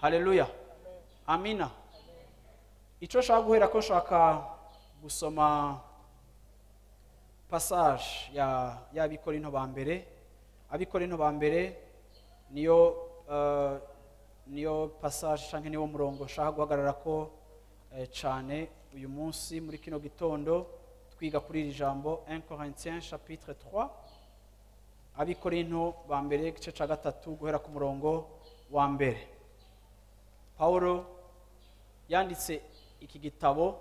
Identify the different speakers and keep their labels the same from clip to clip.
Speaker 1: Haleluya. Amina. Ico nshaka guhera ko nshaka gusoma passage ya y'Abikorinto ba mbere. Abikorinto ba mbere niyo passage canke niwo murongo nshaka guhagarara ko cane uyu munsi muri kino gitondo twiga kuri iri jambo 1 Corinthiens chapitre 3. Abikorinto ba mbere igice ca gatatu guhera ku murongo wa mbere. Paulo yanditse iki gitabo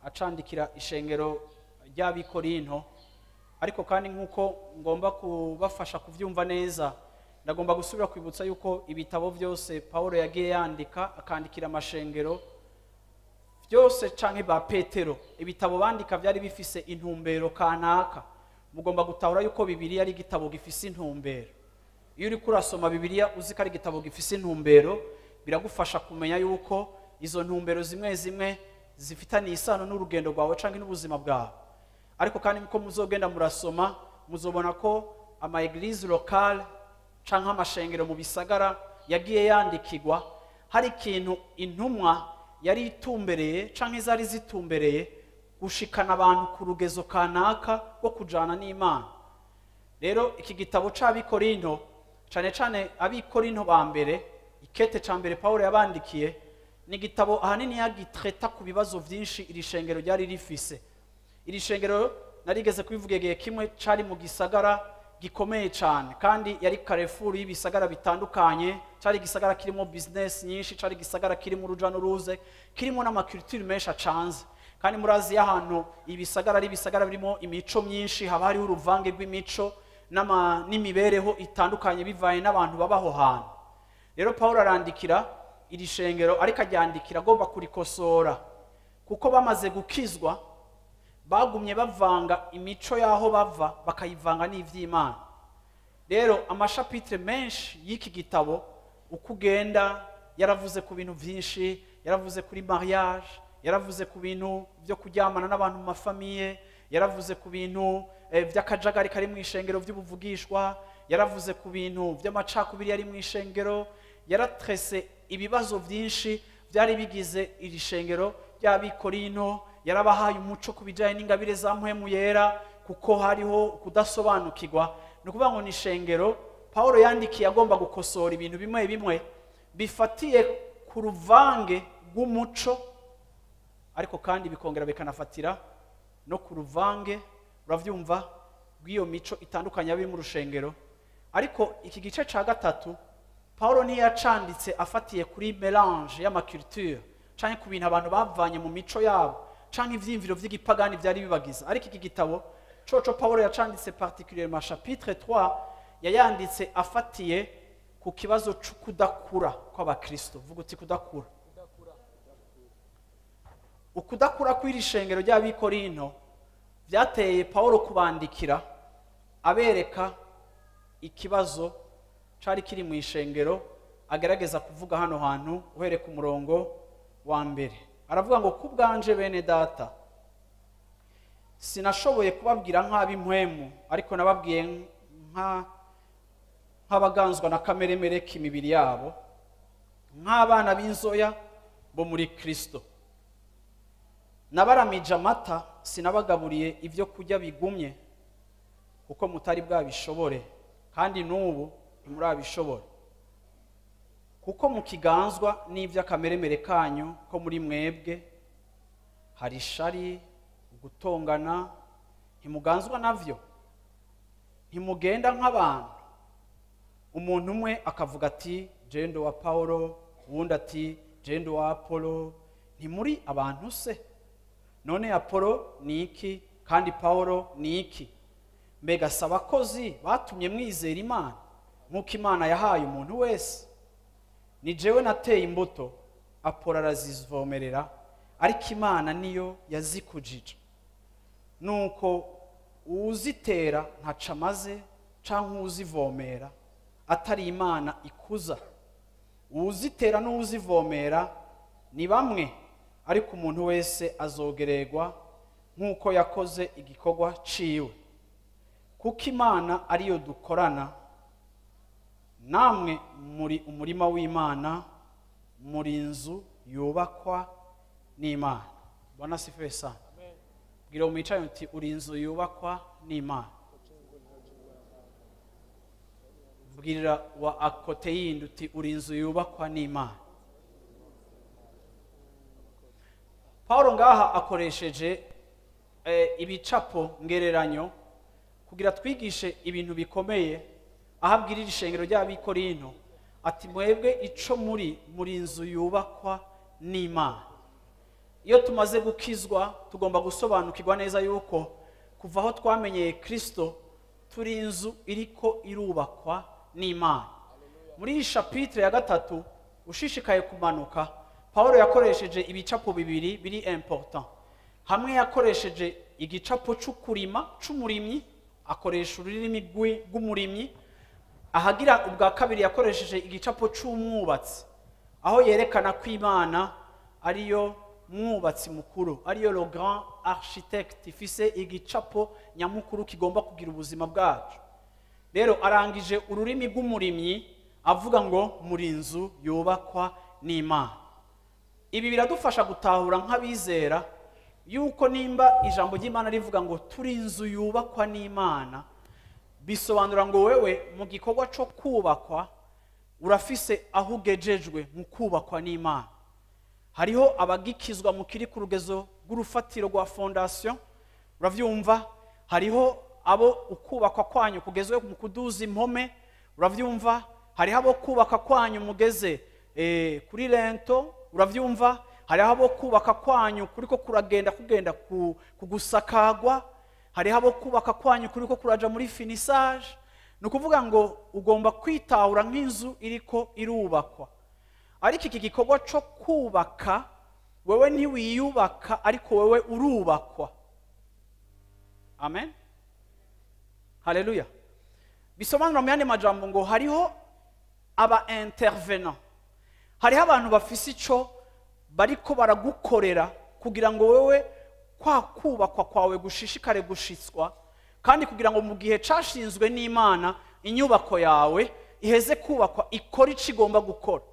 Speaker 1: acandikira ishengero ry'Abikorinto, ariko kandi nkuko ngomba kubafasha kuvyumva neza ndagomba gusubira kwibutsa yuko ibitabo byose Paulo yagiye yandika akandikira amashengero byose canke ba Petero, ibitabo bandika byari bifise intumbero kanaka. Mugomba gutahura yuko Bibiliya ari igitabo gifise intumbero. Iyo uri kurasoma Bibiliya uzi ko ari igitabo gifise intumbero, biragufasha kumenya yuko izo ntumbero zimwe zimwe zifitanye isano n'urugendo rwawe canke n'ubuzima bwawe. Ariko kandi nko muzogenda murasoma muzobona ko ama église locale canke amashengero mu bisagara yagiye yandikirwa hari ikintu intumwa yari itumbereye canke zari zitumbereye gushikana abantu ku rugezo kanaka rwo kujana n'Imana. Rero iki gitabo c'Abikorinto, cane cane Abikorinto ba mbere, ikete ca mbere Paulo yabandikiye, ni gitabo ahanini yagitreta ku bibazo vyinshi iri shengero ryari rifise. Iri shengero narigeze kubivuga igihe kimwe, cari mu gisagara gikomeye cane kandi yari Carrefour y'ibisagara bitandukanye, cari igisagara kirimo business nyinshi, cari igisagara kirimo uruja n'uruze, kirimo n'amaculture menshi acanze. Kandi murazi y'ahantu ibisagara ari ibisagara birimo imico myinshi, haba hariho uruvange rw'imico n'imibereho itandukanye bivaye n'abantu babaho hantu. Rero Paulo arandikira iri shengero, ariko aryandikira agomba kurikosora kuko bamaze gukizwa bagumye bavanga imico y'aho bava bakayivanga n'ivy'Imana. Rero amashapitre menshi y'iki gitabo uko ugenda yaravuze ku bintu vyinshi, yaravuze kuri mariage, yaravuze ku bintu byo kuryamana n'abantu mu mafamiye, yaravuze ku bintu vy'akajagari kari mu ishengero vy'ubuvugishwa, yaravuze ku bintu vy'amacakubiri yari mu ishengero, yaratrese ibibazo vyinshi vyari bigize iri shengero ry'Abikorinto, yarabahaye umuco ku bijanye n'ingabire za Mpwemu Yera kuko hariho kudasobanukirwa. Ni ukuvuga ngo ni ishengero Paulo yandikiye agomba gukosora ibintu bimwe bimwe bifatiye ku ruvange rw'umuco, ariko kandi bikongera bikanafatira no ku ruvange, uravyumva, rw'iyo mico itandukanye biri mu rushengero. Ariko iki gice ca gatatu Paulo ntiyacanditse afatiye kuri mélange y'amaculture canke ku bintu abantu bavanye mu mico yabo canke ivyiyumviro vy'igipagani vyari bibagiza. Ariko iki gitabo coco Paulo yacanditse particulièrement chapitre 3 yayanditse afatiye ku kibazo c'ukudakura kw'abakristo. Vuga uti kudakura. Ukudakura kw'iri shengero ry'Abikorinto vyateye Paulo kubandikira abereka ikibazo cari kiri mu ishengero, agerageza kuvuga hano hantu uhereye ku murongo wa mbere. Aravuga ngo kubwanje bene data sinashoboye kubabwira nk'ab'impwemu, ariko nababwiye nk'abaganzwa na kameremere k'imibiri yabo, nk'abana b'inzoya bo muri Kristo. Nabaramije amata, sinabagaburiye ibyo kurya bigumye, kuko mutari bwabishobore, kandi n'ubu ntimurabishobora, kuko mukiganzwa n'ivy'akameremere kanyu ko muri mwebwe hari ishari, gutongana, ntimuganzwa navyo, ntimugenda nk'abantu. Umuntu umwe akavuga ati jendo wa Paulo, uwundi ati jendo wa Apollo. Ntimuri abantu se? None Apollo ni iki kandi Paulo ni iki? Mbega si abakozi batumye mwizera Imana, nk'uko Imana yahaye umuntu wese? Ni jewe nateye imbuto, Apolo arazivomerera, ariko Imana niyo yazikujije. Nuko uwuzitera ntaca amaze, canke uwuzivomera, atari Imana ikuza. Uwuzitera n'uwuzivomera ni bamwe, ariko umuntu wese azogererwa nk'uko yakoze igikorwa ciwe. Kuko Imana ariyo dukorana, namwe muri umurima w'Imana, muri inzu yubakwa n'Imana. Bwana asifiwe sana. Bwira umwicaye uti uri inzu yubakwa n'Imana. Bwira wa akote yindi uti uri inzu yubakwa n'Imana. Paulo ngaha akoresheje ibicapo ngereranyo kugira twigishe ibintu bikomeye. Aho abwirira ishengero ry'Abikorinto ati mwebwe ico muri inzu yubakwa n'Imana. Iyo tumaze gukizwa tugomba gusobanukirwa neza yuko kuva aho twamenyeye Kristo turi inzu iriko irubakwa n'Imana. Muri iyi chapitre ya 3 ushishikaye kumanuka, Paulo yakoresheje ibicapo bibiri biri important. Hamwe yakoresheje igicapo c'ukurima c'umurimyi, akoresha ururimi rw'umurimyi. Ahagira ubwa kabiri yakoresheje igicapo c'umwubatsi, aho yerekana ko Imana ariyo mwubatsi mukuru, ariyo le grand architecte, ifise igicapo nyamukuru kigomba kugira ubuzima bwacu. Rero arangije ururimi rw'umurimyi avuga ngo muri inzu yubakwa n'Imana. Ibi biradufasha gutahura nk'abizera yuko nimba ijambo ry'Imana rivuga ngo turi inzu yubakwa n'Imana, bisobanura ngo wewe mu gikorwa cyo kubakwa urafise aho ugejejwe mu kubakwa n'Imana. Hariho abagikizwa mu kiri ku rugezo rw'urufatiro rwa fondation, uravyumva. Hariho abo ukubakwa kwanyu kugezwe mu kuduza impome, uravyumva. Hariho abo kubaka kwanyu mugeze kuri lento, uravyumva. Hariho abo kubaka kwanyu kuriko kuragenda kugenda kugusakagwa. Hariho abo kubaka kwanyu kuriko kuraja muri finissage. Nukuvuga ngo ugomba kwitahura nk'inzu iriko irubakwa. Ariko iki gikorwa cyo kubaka, wewe ntiwiyubaka, ariko wewe urubakwa. Amen, haleluya. Bisobanura mu yandi majambo ngo hariho aba intervenant, hariho abantu bafise ico bariko baragukorera kugira ngo wewe kwa kubakwa kwawe gushishikare gushitswa, kandi kugira ngo mu gihe cashinzwe n'Imana inyubako yawe iheze kubakwa ikora ico igomba gukora.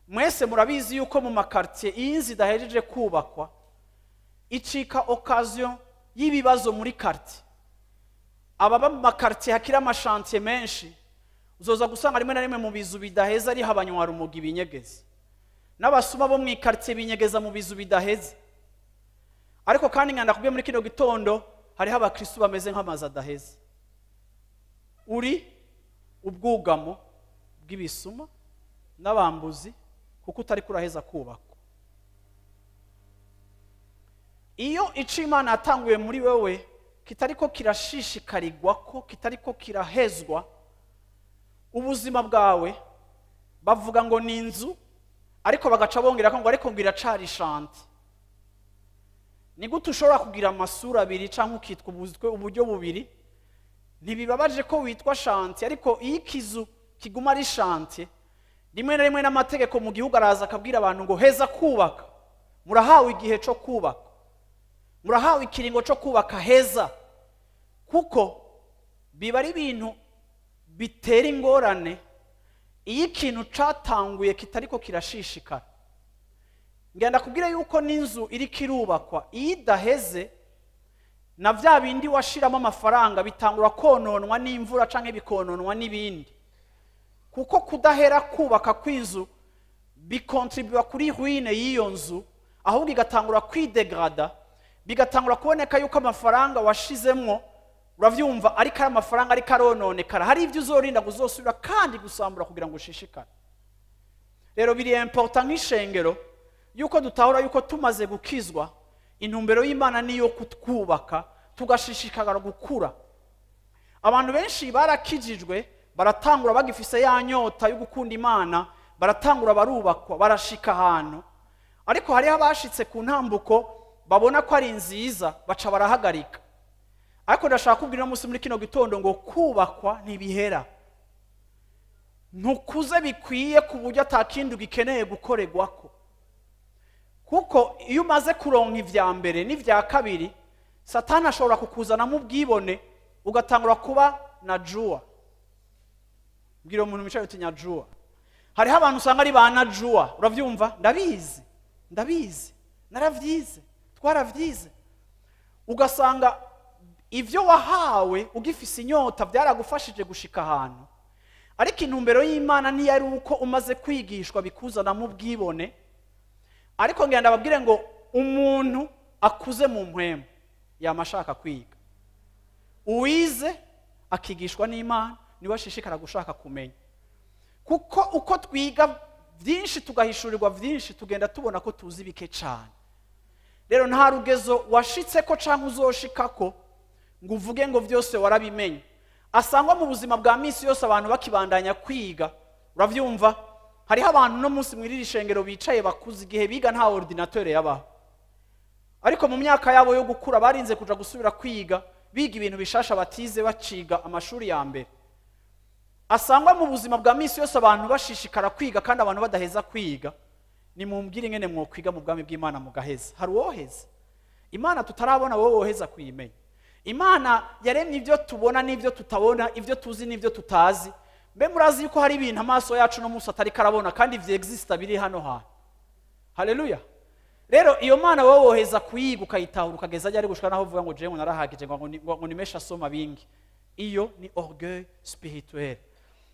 Speaker 1: Mwese murabizi yuko mu makartier iyi nzu idahejeje kubakwa icika occasion y'ibibazo muri quartier. Ababa mu makartier hakiri amashantier menshi, uzoza gusanga rimwe na rimwe mu bizu bidaheza ari habanywa rumogi binyegeza, n'abasuma bo mu quartier binyegeza mu bizu bidaheza. Ariko kandi nganda kubye muri kino gitondo hariho abakristo bameze nk'amazu adaheza. Uri ubwugamo bw'ibisuma n'abambuzi kuko utari kuraheza kubakwa. Iyo ico Imana yatanguye muri wewe kitariko kirashishikarirwa ko kitariko kirahezwa, ubuzima bwawe bavuga ngo ni inzu, ariko bagaca bongera ko ngo ariko ngo iracari shanti. Ni gute ushobora kugira amasura abiri canke ukitwa uburyo bubiri? Ntibibabaje ko witwa shanti, ariko iyo ikizu kiguma ari shanti, rimwe na rimwe n'amategeko mu gihugu araza akabwira abantu ngo heza kubaka, murahawe igihe cyo kubaka, murahawe ikiringo cyo kubaka heza, kuko biba ari ibintu bitera ingorane iyo ikintu catanguye kitariko kirashishikara. Ngenda kubwira yuko n'inzu iriko irubakwa iyo idaheze, na vya bindi washiramo amafaranga bitangura kononwa n'imvura canke bikononwa n'ibindi, kuko kudahera kubaka kw'inzu bikontribuwa kuri ruine y'iyo nzu, ahubwo igatangura kwidegrada, bigatangura kuboneka yuko amafaranga washizemwo, uravyumva, ariko ari amafaranga ariko arononekara. Hari ivyo uzorinda kuzosubira kandi gusambura kugira ngo ushishikare. Rero biri important nk'ishengero yuko dutahura yuko tumaze gukizwa, intumbero y'Imana niyo kutwubaka tugashishikara gukura. Abantu benshi barakijijwe, baratangura bagifise ya nyota yo gukunda Imana, baratangura barubakwa, barashika ahantu, ariko hariho abashitse ku ntambuko babona ko ari nziza baca barahagarika. Ariko ndashaka kubwira uno munsi muri kino gitondo ngo kubakwa ntibihera. Ntukuze bikwiye ku buryo atakindi ugikeneye gukorerwako, kuko iyo umaze kuronka ivya mbere n'ivya kabiri, Satani ashobora kukuzanamo ubwibone, ugatangura kuba na jua. Mbwira umuntu wicaye uti nyajua. Hariho abantu usanga ari ba najua, uravyumva? Ndabizi, ndabizi, naravyize, twaravyize. Ugasanga ivyo wahawe ugifise inyota byaragufashije gushika ahantu, ariko intumbero y'Imana ntiyari uko umaze kwigishwa bikuzanamo ubwibone. Ariko ngira ndababwire ngo umuntu akuze mu mpwemu yama ashaka kwiga. Uwize akigishwa n'Imana niwe ashishikara gushaka kumenya, kuko uko twiga byinshi tugahishurirwa byinshi, tugenda tubona ko tuzi bike cyane. Rero nta rugezo washitse ko canke uzoshikako ngo uvuge ngo byose warabimenye. Asangwa mu buzima bwa misi yose abantu bakibandanya kwiga, uravyumva? Hariho abantu no munsi mwiriri shengero bicaye bakuze, igihe biga nta ordinateur yabaho, ariko mu myaka yabo yo gukura barinze kuja gusubira kwiga, biga ibintu bishasha batize baciga amashuri ya mbere. Asangwa mu buzima bwa misi yose abantu bashishikara kwiga kandi abantu badaheza kwiga. Nimumbwire ingene mwokwiga mu bwami bw'Imana mugaheza. Hari uwoheza Imana tutarabona, wowe woheza kuyimenya? Imana yaremye ibyo tubona n'ibyo tutabona, ibyo tuzi n'ibyo tutazi. Mbe murazi yuko hari ibintu amaso yacu no munsi atari karabona kandi vyexista biri hano hantu? Haleluya. Rero iyo Mana wowe woheza kuyiga ukayitahura ukageza ari gushika naho uvuga ngo jewe narahagije, ngo nimesha soma bingi. Iyo ni orgueil spirituel.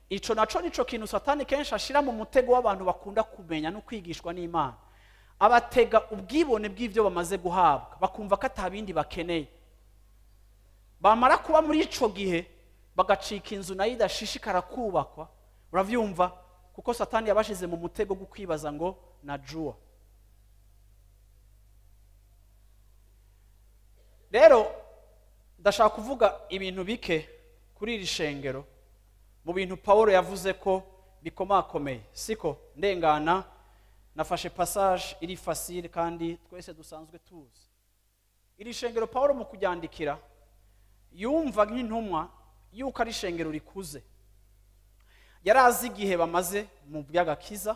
Speaker 1: Ico naco nico kintu Satani kenshi ashira mu mutego w'abantu bakunda kumenya no kwigishwa n'Imana. Abatega ubwibone bw'ivyo bamaze guhabwa, bakumva ko atabindi bakeneye. Bamara kuba muri ico gihe bagacika inzu nayo idashishikara kubakwa, uravyumva? Kuko Satani yabashize mu mutego wo kwibaza ngo najua. Rero ndashaka kuvuga ibintu bike kuri iri shengero, mu bintu Paulo yavuze ko bikomakomeye. Siko ndengana, nafashe passage iri facile kandi twese dusanzwe tuzi. Iri shengero Paulo mu kuryandikira yumva nk'intumwa yuko ari shengero rikuze. Yarazi igihe bamaze mu by'agakiza,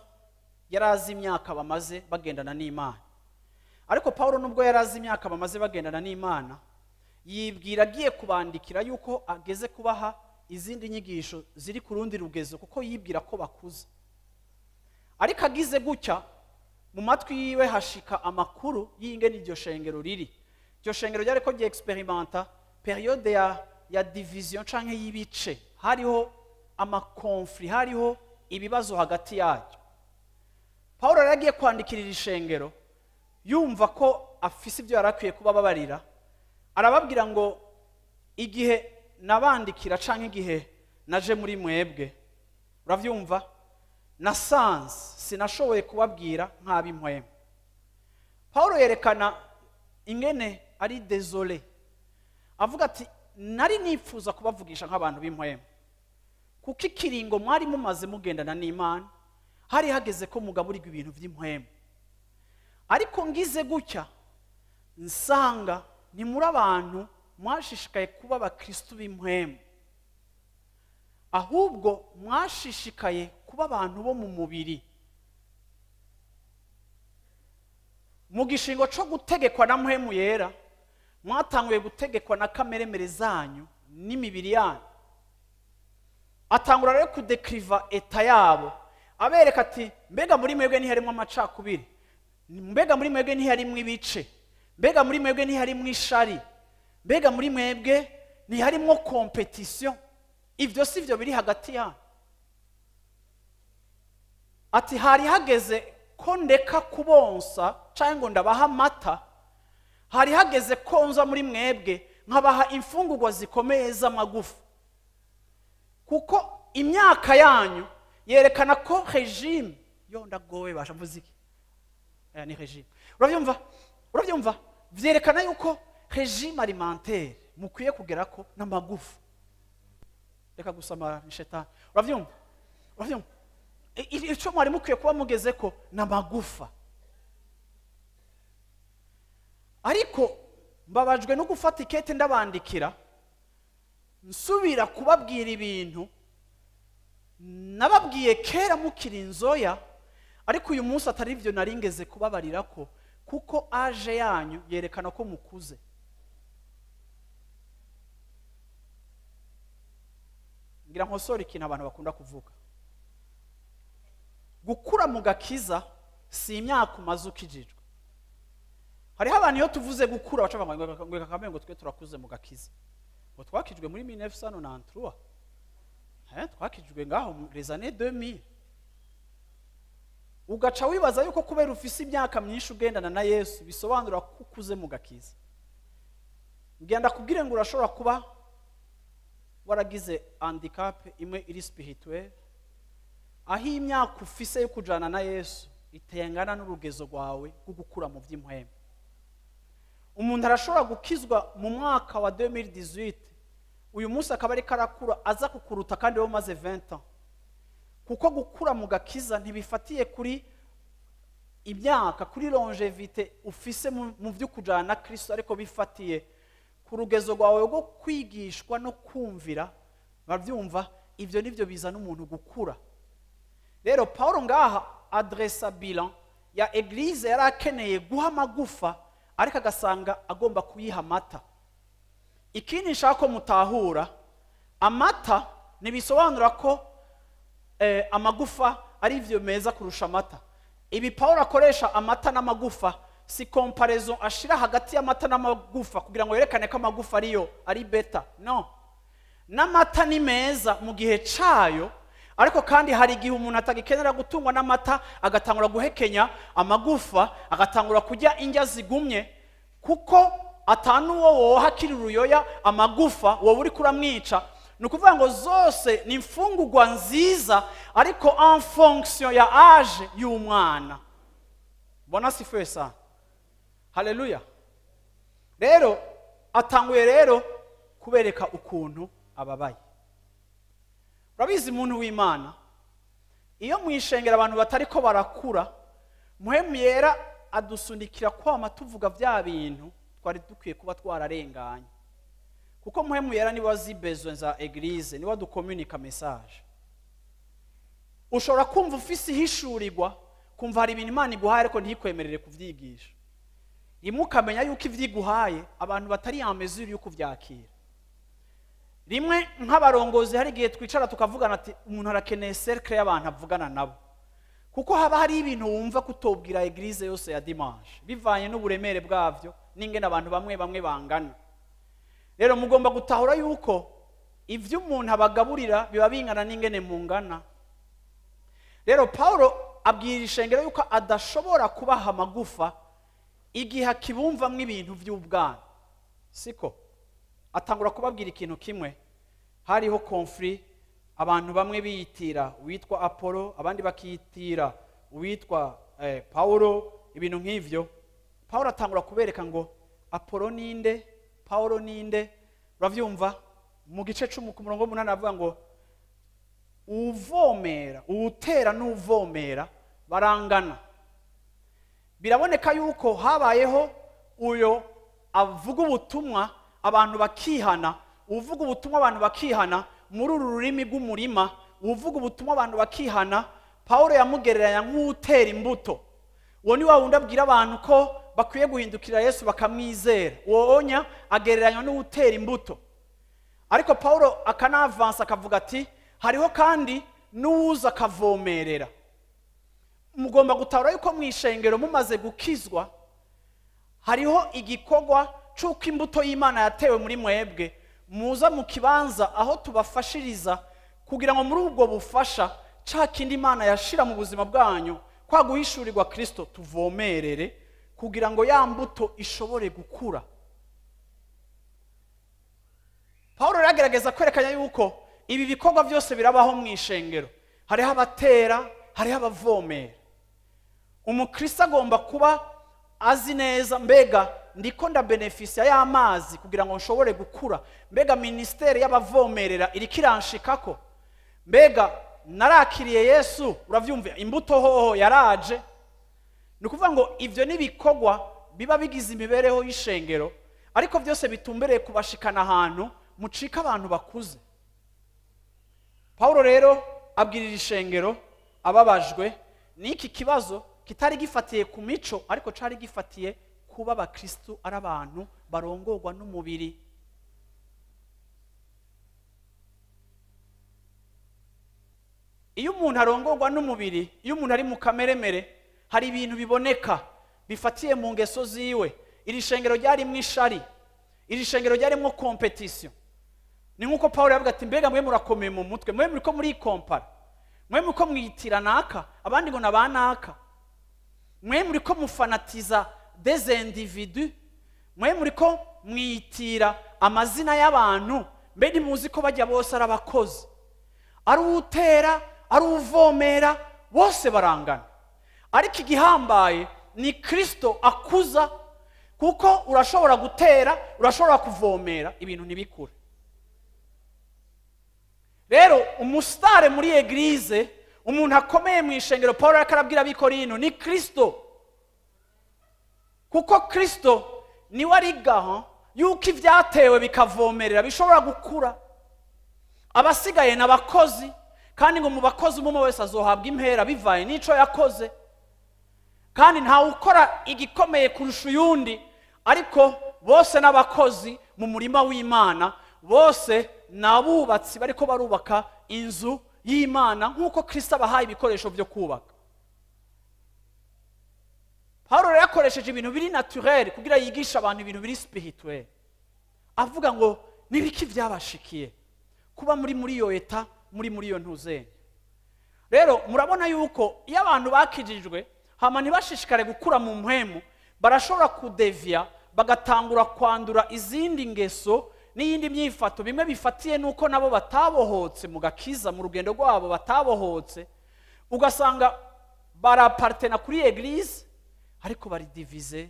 Speaker 1: yarazi imyaka bamaze bagendana n'Imana. Ariko Paulo nubwo yarazi imyaka bamaze bagendana n'Imana, yibwira agiye kubandikira yuko ageze kubaha izindi nyigisho ziri ku rundi rugezo, kuko yibwira ko bakuze. Ariko agize gutya mu matwi yiwe hashika amakuru y'ingene iryo shengero riri. Iryo shengero ryari ko rye-experimenta periode ya division canke y'ibice, hariho amakonfli, hariho ibibazo hagati yaryo. Paulo yaragiye kwandikira iri shengero yumva ko afise ibyo yarakwiye kuba babarira, arababwira ngo igihe nabandikira canke igihe naje muri mwebwe, uravyumva, nasanze sinashoboye kubabwira nk'ab'impwemu. Paulo yerekana ingene ari désolé, avuga ati nari nifuza kubavugisha nk'abantu b'impwemu, kuko ikiringo mwari mumaze mugendana n'Imana hari hageze ko mugaburirwa ibintu vy'impwemu. Ariko ngize gutya nsanga ni muri abantu mwashishikaye kuba abakristu b'impwemu, ahubwo mwashishikaye kuba abantu bo mu mubiri. Mu gishingo co gutegekwa na mpwemu yera, mwatanguye gutegekwa na kameremere zanyu n'imibiri yanyu. Atangura rero kudekriva eta yabo, abereka ati mbega muri mwebwe ntiharimwo amacakubiri, mbega muri mwebwe ntiharimwo ibice, mbega muri mwebwe ntiharimwo ishari, mbega muri mwebwe ntiharimwo competition. Ivyo si vyo biri hagati yanyu. Ati hari hageze ko ndeka kubonsa canke ngo ndabaha amata, hari hageze ko nza muri mwebwe nkabaha imfungurwa zikomeye z'amagufa, kuko imyaka yanyu yerekana ko regime yo ndagowe basha mvuze iki, ni regime, uravyumva? Uravyumva? Vyerekana yuko Régime alimentaire mukwiye kugera ko n'amagufa. Reka gusamara, ni shetani. Uravyumva? Uravyumva? Ico mwari mukwiye kuba mugeze ko n'amagufa. Ariko mbabajwe no gufata ikete ndabandikira, nsubira kubabwira ibintu nababwiye kera mukiri inzoya, ariko uyu munsi atari ivyo naringeze kubabarira ko, kuko âge yanyu yerekana ko mukuze. Ngira nkosore ikintu abantu bakunda kuvuga: gukura mu gakiza si imyaka umaze ukijijwe. Hariho abantu iyo tuvuze gukura baca bavuga ngo reka kambe, ngo twe turakuze mu gakiza, ngo twakijwe muri 1993, twakijwe ngaho mu les années 2000. Ugaca wibaza yuko kubera ufise imyaka myinshi ugendana na Yesu bisobanura ko ukuze mu gakiza. Ngenda kubwire ngo urashobora kuba waragize handicap imwe iri spirituel, aho imyaka ufise yo kujana na Yesu itengana n'urugezo rwawe rwo gukura mu by'impwemu. Umuntu arashobora gukizwa mu mwaka wa 2018, uyu munsi akaba ariko arakura aza kukuruta kandi wowe umaze 20 ans, kuko gukura mu gakiza ntibifatiye kuri imyaka, kuri longévité ufise mu byo kujana na Kristo, ariko bifatiye ku rugezo rwawe rwo kwigishwa no kumvira. Babyumva? Ibyo nibyo bizana umuntu gukura. Rero Paul ngaha adressa bilan ya église yari akeneye guha amagufa, ariko agasanga agomba kuyiha amata. Ikindi nshaka ko mutahura, amata ntibisobanura ko amagufa ari ivyo meza kurusha amata. Ibi Paul akoresha amata n'amagufa, si comparaison ashira hagati y'amata n'amagufa kugira ngo yerekane ko amagufa ariyo ari better. No, n'amata ni meza mu gihe cayo, ariko kandi hari igihe umuntu atagikenera gutungwa n'amata, agatangura guhekenya amagufa, agatangura kurya indya zigumye, kuko atanu uwo woha akiri uruyoya amagufa, wowe uri kuramwica. Ni ukuvuga ngo zose ni imfungurwa nziza, ariko en fonction ya âge y'umwana. Bwana asifiwe sana, haleluya. Rero atanguye rero kubereka ukuntu ababaye. Urabizi, muntu w'Imana, iyo mwishengera abantu batariko barakura, Muhemu Yera adusunikira kwama tuvuga bya bintu twari dukwiye kuba twararenganye, kuko Muhemu Yera niwe azi besoin za église, niwe adukomunika message. Ushobora kumva ufise ihishurirwa, kumva hari ibintu Imana iguhaye, ariko ntikwemerere kuvyigisha. Rimwe ukamenya yuko ivyiguhaye abantu batari en mesure yo kuvyakira. Rimwe nk'abarongozi hari igihe twicara tukavugana ati umuntu arakeneye cercle y'abantu avugana nabo, kuko haba hari ibintu wumva kutobwira église yose ya dimanche, bivanye n'uburemere bwavyo n'ingene abantu bamwe bamwe bangana. Rero mugomba gutahura yuko ivyo umuntu abagaburira biba bingana n'ingene mungana. Rero Paulo abwira ishengero yuko adashobora kubaha amagufa igihe akibumvamwo ibintu by'ubwana. Siko atangura kubabwira ikintu kimwe: hariho conflit, abantu bamwe biyitira uwitwa Apollo, abandi bakiyitira uwitwa Paulo, ibintu nk'ivyo. Paulo atangura kubereka ngo Apollo ninde, Paulo ninde. Uravyumva? Mu gice 10 ku murongo w'8 avuga ngo uvomera, uwutera n'uvomera barangana. Biraboneka yuko habayeho uyo avuga ubutumwa abantu bakihana, uvuga ubutumwa abantu bakihana muri uru rurimi rw'umurima, uvuga ubutumwa abantu bakihana, Paulo yamugereranya nk'utera imbuto. Uwo ni wa wundi abwira abantu ko bakwiye guhindukira Yesu bakamwizera. Uwo onya agereranywa n'utera imbuto. Ariko Paulo akanavansa akavuga ati hariho kandi n'uwuza akavomerera. Mugomba gutahura yuko mu ishengero mumaze gukizwa hariho igikorwa c'uko imbuto y'Imana yatewe muri mwebwe, muza mu kibanza aho tubafashiriza kugira ngo muri ubwo bufasha ca kindi Imana yashira mu buzima bwanyu, kwa guhishurirwa Kristo, tuvomerere kugira ngo ya mbuto ishobore gukura. Paulo yaragerageza kwerekana yuko ibi bikorwa byose birabaho mu ishengero: hariho abatera, hariho abavomera. Umukristo agomba kuba azi neza mbega ndiko ndabenefisia y'amazi kugira ngo nshobore gukura, mbega ministeri y'abavomerera iriko iranshikako, mbega narakiriye Yesu, uravyumva imbuto hoho yaraje. Ni ukuvuga ngo ivyo n'ibikorwa biba bigize imibereho y'ishengero, ariko byose bitumbereye kubashikana ahantu mucika abantu bakuze. Paulo rero abwirira ishengero ababajwe n'iki kibazo kitari gifatiye ku mico, ariko cari gifatiye kuba abakristu ari abantu barongorwa n'umubiri. Iyo umuntu arongorwa n'umubiri, iyo umuntu ari mu kameremere, hari ibintu biboneka bifatiye mu ngeso ziwe. Iri shengero ryarimwo ishari, iri shengero ryarimwo competition. Ni nkuko Paulo yavuga ati mbega mwe murakomeye mu mutwe, mwe muriko murikompara, mwe muriko mwitira naka abandi ngo nabanaka, mwe muriko mufanatiza des individus, mwe muriko mwitira amazina y'abantu, mbe ntimuzi ko bajya bose ari abakozi, ari utera ari uvomera, bose barangana. Ariko igihambaye ni Kristo akuza, kuko urashobora gutera, urashobora kuvomera, ibintu ntibikure. Rero umusitare muri eglise, umuntu akomeye mu ishengero, Paulo ariko arabwira ab'ikorino ni Kristo, kuko Kristo niwe ari gaho yuko ibyatewe bikavomerera bishobora gukura. Abasigaye n'abakozi, kandi ngo mu bakozi umwe wese azohabwa impera bivaye n'ico yakoze. Kandi ntawe ukora igikomeye kurusha uyundi, ariko bose n'abakozi mu murima w'Imana, bose n'abubatsi bariko barubaka inzu y'Imana nk'uko Kristo abahaye ibikoresho byo kubaka. Paulo rero yakoresheje ibintu biri naturel kugira yigishe abantu ibintu biri spirituel, avuga ngo nibiki byabashikiye kuba muri iyo eta, muri iyo ntuzenya. Rero murabona yuko iyo abantu bakijijwe hama ntibashishikare gukura mu mpwemu, barashobora kudevia bagatangura kwandura izindi ngeso n'iyindi myifato, bimwe bifatiye nuko nabo batabohotse mu gakiza, mu rugendo rwabo batabohotse, ugasanga barapartena kuri eglise ariko bari divize,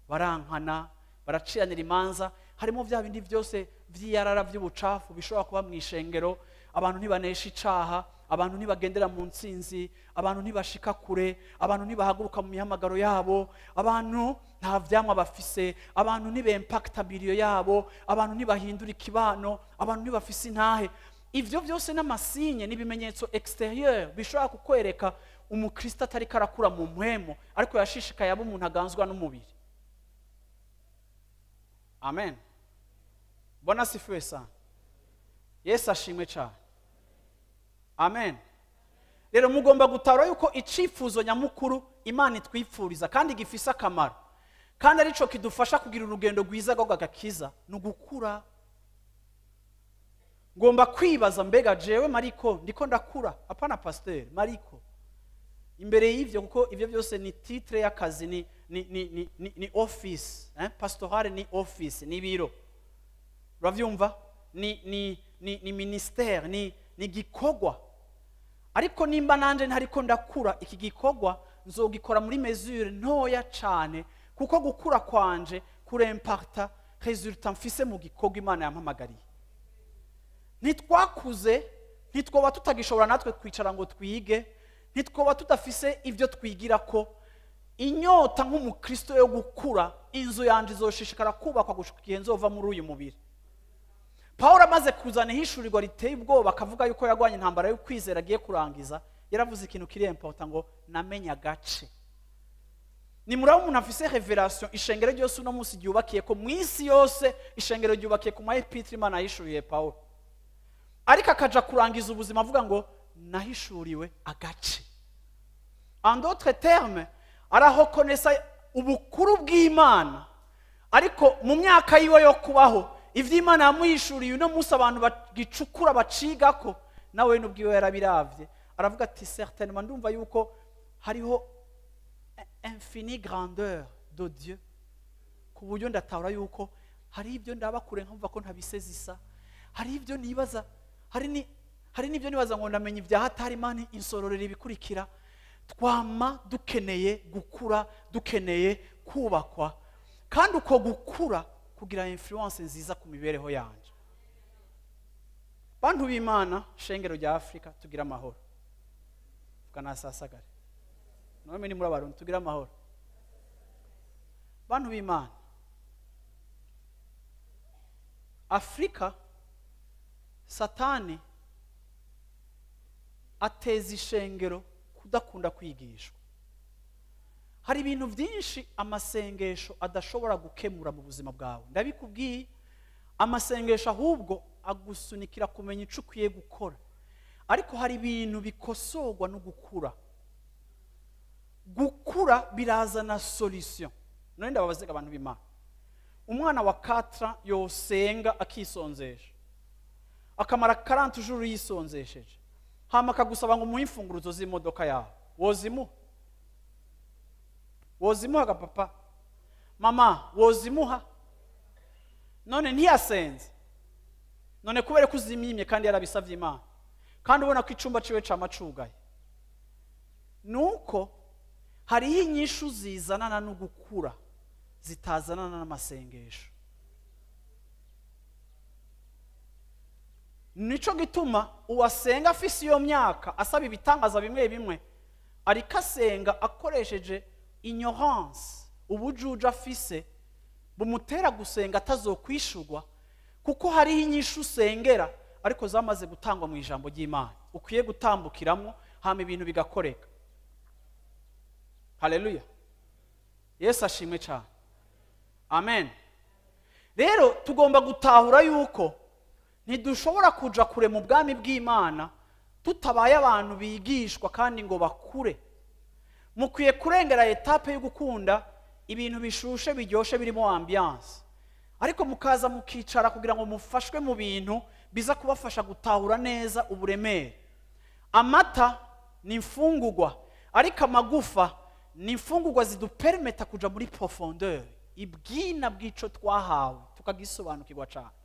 Speaker 1: barankana, baraciranira imanza, harimo bya bindi byose vy'iyarara by'ubucafu bishobora kuba mu ishengero. Abantu ntibanesha icaha, abantu ntibagendera mu ntsinzi, abantu ntibashika kure, abantu ntibahaguruka mu mihamagaro yabo, abantu nta vyamwa bafise, abantu ntibempakta miliyo yabo, abantu ntibahindura ikibano, abantu ntibafise intahe. Ivyo byose n'amasinye n'ibimenyetso exterieur bishobora kukwereka umukristo atari karakura mu mpwemo, ariko yashishikaye abo umuntu aganzwa n'umubiri. Amen. Bwana asifiwe sana. Yesu ashimwe cyane. Amen. Rero mugomba gutara yuko icifuzo nyamukuru Imana itwipfuriza kandi gifise akamaro, kandi arico kidufasha kugira urugendo rwiza rw'agakiza, ni ugukura. Ngomba kwibaza mbega jewe Mariko ndiko ndakura? Apana pasteur Mariko imbere y'ivyo, kuko ivyo byose ni titre y'akazi, ni office, pastorale ni office, ni biro, uravyumva, ni ministère, ni gikorwa. Ariko nimba nanje ntariko ndakura, iki gikorwa nzogikora muri mesure ntoya cane, kuko gukura kwanje kuremparta resultat mfise mu gikorwa Imana yampamagariye. Nitwakuze ntitwoba tutagishobora natwe kwicara ngo twige, ntitwoba tudafise ivyo twigira ko inyota nk'umukristo yo gukura, inzu yanje izoshishikara kubakwa gushika igihe nzova muri uyu mubiri. Paulo amaze kuzana ihishurirwa riteye ubwoba, akavuga yuko yagwanye intambara yo kwizera agiye kurangiza, yaravuze ikintu kiri important ngo namenya agace. Ni murabo umuntu afise revelation, ishengero ryose uno munsi ryubakiye ko mwisi yose, ishengero ryubakiye ku ma epitre Imana yahishuriye Paulo. Ariko akaja kurangiza ubuzima avuga ngo nahishuriwe agace. En d'autres termes, arahokonesa ubukuru bw'Imana, ariko mu myaka yiwe yo kubaho ivy'Imana yamuhishuriye uno munsi abantu bagicukura bacigako, nawe n'ubwiwe yarabiravye aravuga ati certainement ndumva yuko hariho infinie grandeur de Dieu, ku buryo ndatahura yuko hari ibyo ndaba kure nkumva ko ntabisezisa, hari ibyo nibaza, hari n'ibyo nibaza ngo ndamenye ibya hatari Imana insororera ibikurikira. Twama dukeneye gukura, dukeneye kubakwa, kandi uko gukura kugira influence nziza ku mibereho yanje. Bantu b'Imana, shengero rya Afrika, tugira amahoro. Tukanasasagare none ni muri abarundi, tugira amahoro. Bantu b'Imana, Afrika Satani ateza ishengero kudakunda kwigishwa. Hari ibintu byinshi amasengesho adashobora gukemura mu buzima bwawe. Ndabikubwiye, amasengesho ahubwo agusunikira kumenya ico ukwiye gukora. Ariko hari ibintu bikosorwa no gukura. Gukura birazana solution. None ndababaza abantu b'Imana, umwana wa 4 yosenga akisonzesha, akamara 40 jours yisonzesheje, hama akagusaba ngo umuhe imfunguruzo z'imodoka yawe, wozimuha? Wozimuha ga papa? Mama, wozimuha? None ntiyasenze? None kubera ko uzimimye kandi yarabisavye Imana, kandi ubona ko icumba ciwe camacugaye? Nuko hariho inyishu zizanana no gukura, zitazanana n'amasengesho. Nico gituma uwasenga afise iyo myaka asaba ibitangaza bimwe bimwe, ariko asenga akoresheje ignorance, ubujuju afise bumutera gusenga atazokwishurwa, kuko hariho inyishu usengera ariko zamaze gutangwa mu ijambo ry'Imana, ukwiye gutambukiramo hama ibintu bigakoreka. Haleluya, Yesu ashimwe cyane. Amen. Rero tugomba gutahura yuko ntidushobora kuja kure mu bwami bw'Imana tutabaye abantu bigishwa kandi ngo bakure. Mukwiye kurengera etape yo gukunda ibintu bishushe biryoshe birimo ambiance, ariko mukaza mukicara kugira ngo mufashwe mu bintu biza kubafasha gutahura neza uburemere. Amata ni imfungurwa, ariko amagufa ni imfungurwa zidupermeta kuja muri profondeur, ibwina bw'ico twahawe tukagisobanukirwa cyane.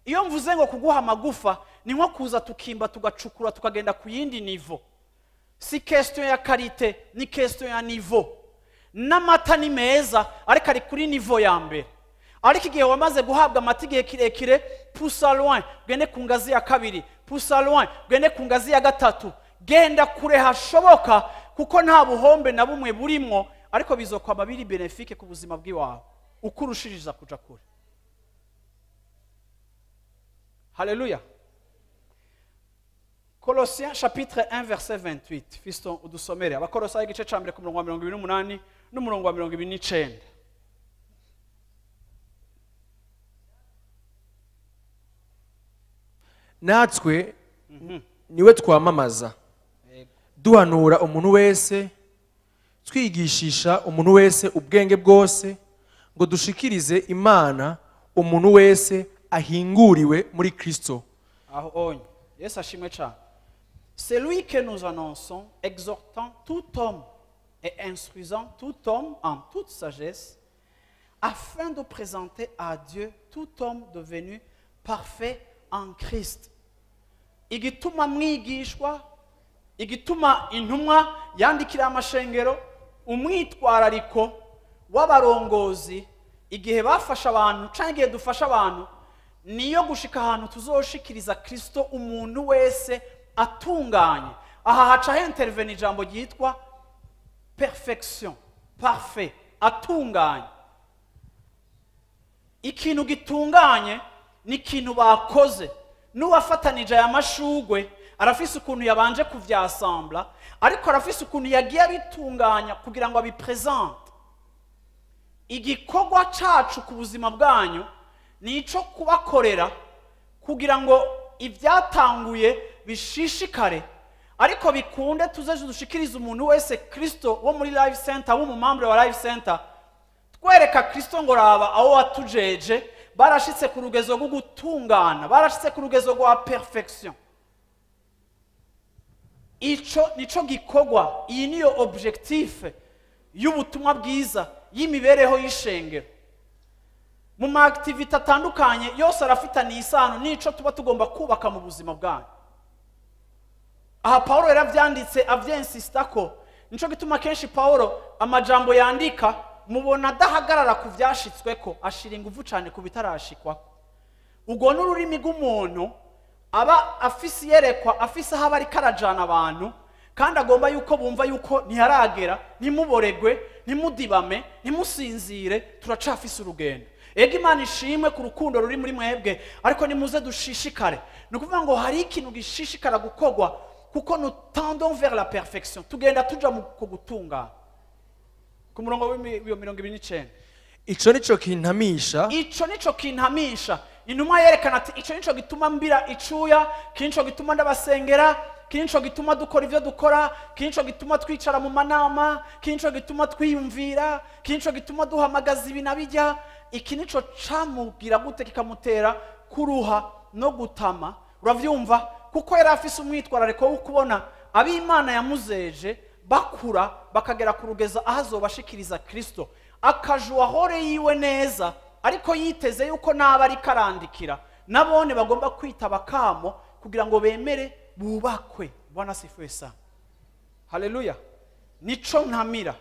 Speaker 1: Iyo mvuze ngo kuguha amagufa ni nko kuza tukimba tugacukura tukagenda ku yindi niveau. Si question ya qualité, ni question ya niveau. N'amata ni meza ariko ari kuri niveau ya mbere. Ariko igihe wamaze guhabwa amata igihe kirekire, pousse loin, gende ku ngazi ya kabiri, pousse loin, gende ku ngazi ya gatatu, genda kure hashoboka, kuko nta buhombe na bumwe burimwo, ariko bizokwama biri bénéfique ku buzima bw'iwawe ukurushiriza kuja kure. Haleluya. Colossiens chapitre 1 verset 28. Fiston udusomere. Abakolosayi igice ca mbere ku murongo wa 28 n'umurongo wa 29.
Speaker 2: Natwe niwe twamamaza, duhanura umuntu wese, twigishisha umuntu wese ubwenge bwose, ngo dushikirize Imana umuntu wese ahinguriwe muri Kristo.
Speaker 1: Aho onye Yesu ashimwe cyane. C'est lui que nous annonçons, exhortant tout homme et instruisant tout homme en toute sagesse, afin de présenter à Dieu tout homme devenu parfait en Christ. Igituma mwigishwa, igituma intumwa yandikira amashengero, umwitwarariko w'abarongozi igihe bafasha abantu canke igihe dufasha abantu, niyo gushika ahantu tuzoshikiriza Kristo umuntu wese atunganye. Aha haca intervene ijambo ryitwa perfection, parfait, atunganye. Ikintu gitunganye ni ikintu bakoze. N'uwafatanije aya mashugwe arafise ukuntu yabanje kuvyasambla, ariko arafise ukuntu yagiye abitunganya kugira ngo abipresente. Igikorwa cacu ku buzima bwanyu ni ico kubakorera kugira ngo ibyatanguye bishishikare, ariko bikunde tuze dushikirize umuntu wese Kristo wo muri Life Center, wo mu membre wa Life Center, twereka Kristo ngo raba aho watujeje barashitse ku rugezo rwo gutungana, barashitse ku rugezo rwa perfection. Ico nico gikorwa, iyi niyo objectif y'ubutumwa bwiza y'imibereho y'ishengero. Mu ma activité atandukanye yose arafitaniye isano nico tuba tugomba kubaka mu buzima bwanyu. Aha Paulo yaravyanditse avyensista ko Nico gituma kenshi Paulo amajambo yandika mubona adahagarara ku vyashitsweko, ashira ingufu cane ku bitarashikwako. Ubwo n'ururimi rw'umuntu aba afise iyerekwa, afise aho aba ariko arajana abantu, kandi agomba yuko bumva yuko ntiharagera, ntimuboregwe, ntimudibame, ntimusinzire, turacafise urugendo. Ego Imana ishimwe ku rukundo ruri muri mwebwe, ariko nimuze dushishikare. Ni ukuvuga ngo hari ikintu gishishikara gukorwa, kuko nous tendons vers la perfection, tugenda tuja mu gutungana. Ku murongo w'iyo 29,
Speaker 2: Ico nico kintamisha,
Speaker 1: ico nico kintamisha. Intumwa yerekana ati ico nico gituma mbira icuya, iki nico gituma ndabasengera, iki nico gituma dukora ivyo dukora, iki nico gituma twicara mu manama, iki nico gituma twiyumvira, iki nico gituma duhamagaza ibi na bijya. Iki nico camubwira gute kikamutera kuruha no gutama. Uravyumva? Kuko yari afise umwitwarariko wo kubona ab'Imana yamuzeje bakura bakagera ku rugeza aho azobashikiriza Kristo, akajua hore yiwe neza, ariko yiteze yuko naba ariko arandikira nabone bagomba kwitaba kamo kugira ngo bemere bubakwe. Bwana asifiwe sana. Haleluya. Nico ntamira.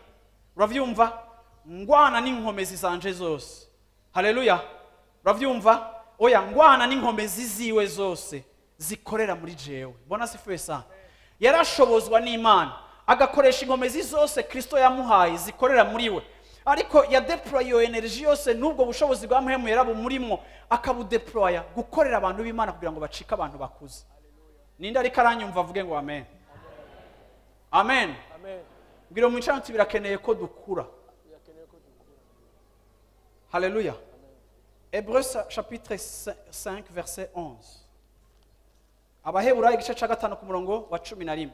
Speaker 1: Uravyumva? Ngwana n'inkomezi zanje zose. Haleluya. Uravyumva? Oya, ngwana n'inkomezi ziwe zose zikorera muri jewe. Bwana asifiwe sana. Yarashobozwa n'Imana agakoresha inkomezi zose Kristo yamuhaye zikorera muri we, ariko ya deploy iyo energy yose n'ubwo bushobozi bwa Mpwemu yarabumurimwo, akabudeploya gukorera abantu b'Imana kugira ngo bacike abantu bakuze. Ninde ariko aranyumva avuge ngo amen? Amen. Mbwira mu ncamake birakeneye ko dukura. Haleluya. Hébreux chapitre 5 verset 11. Abaheburayo igice ca 5 ku murongo wa 11.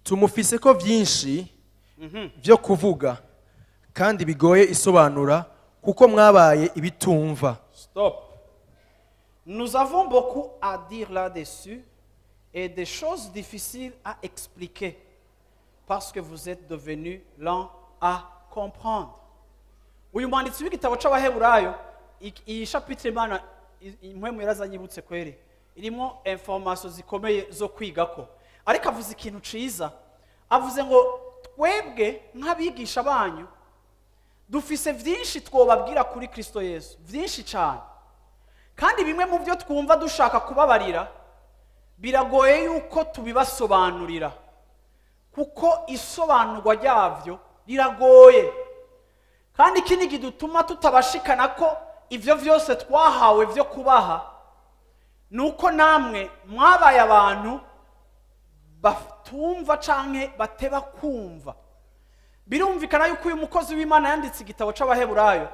Speaker 2: Tumufise ko vyinshi vyo kuvuga kandi bigoye isobanura, kuko mwabaye ibitumva.
Speaker 1: Stop. Nous avons beaucoup à dire là-dessus et des choses difficiles à expliquer parce que vous êtes devenus lents à comprendre. Uyu mwanditsi w'igitabo c'Abaheburayo, iyi chapitre Imana Impwemu yarazanyibutse kweri, irimo information zikomeye zo kwigako. Ariko avuze ikintu ciza, avuze ngo twebwe nk'abigisha banyu dufise vyinshi twobabwira kuri Kristo Yesu, vyinshi cyane, kandi bimwe mu byo twumva dushaka kubabarira biragoye yuko tubibasobanurira, kuko isobanurwa ryavyo riragoye. Kandi ikindi gituma tutabashikana ko ivyo vyose twahawe vyo kubaha, nuko namwe mwabaye abantu batumva canke bateba kumva. Birumvikana yuko uyu mukozi w'Imana yanditse igitabo c'Abaheburayo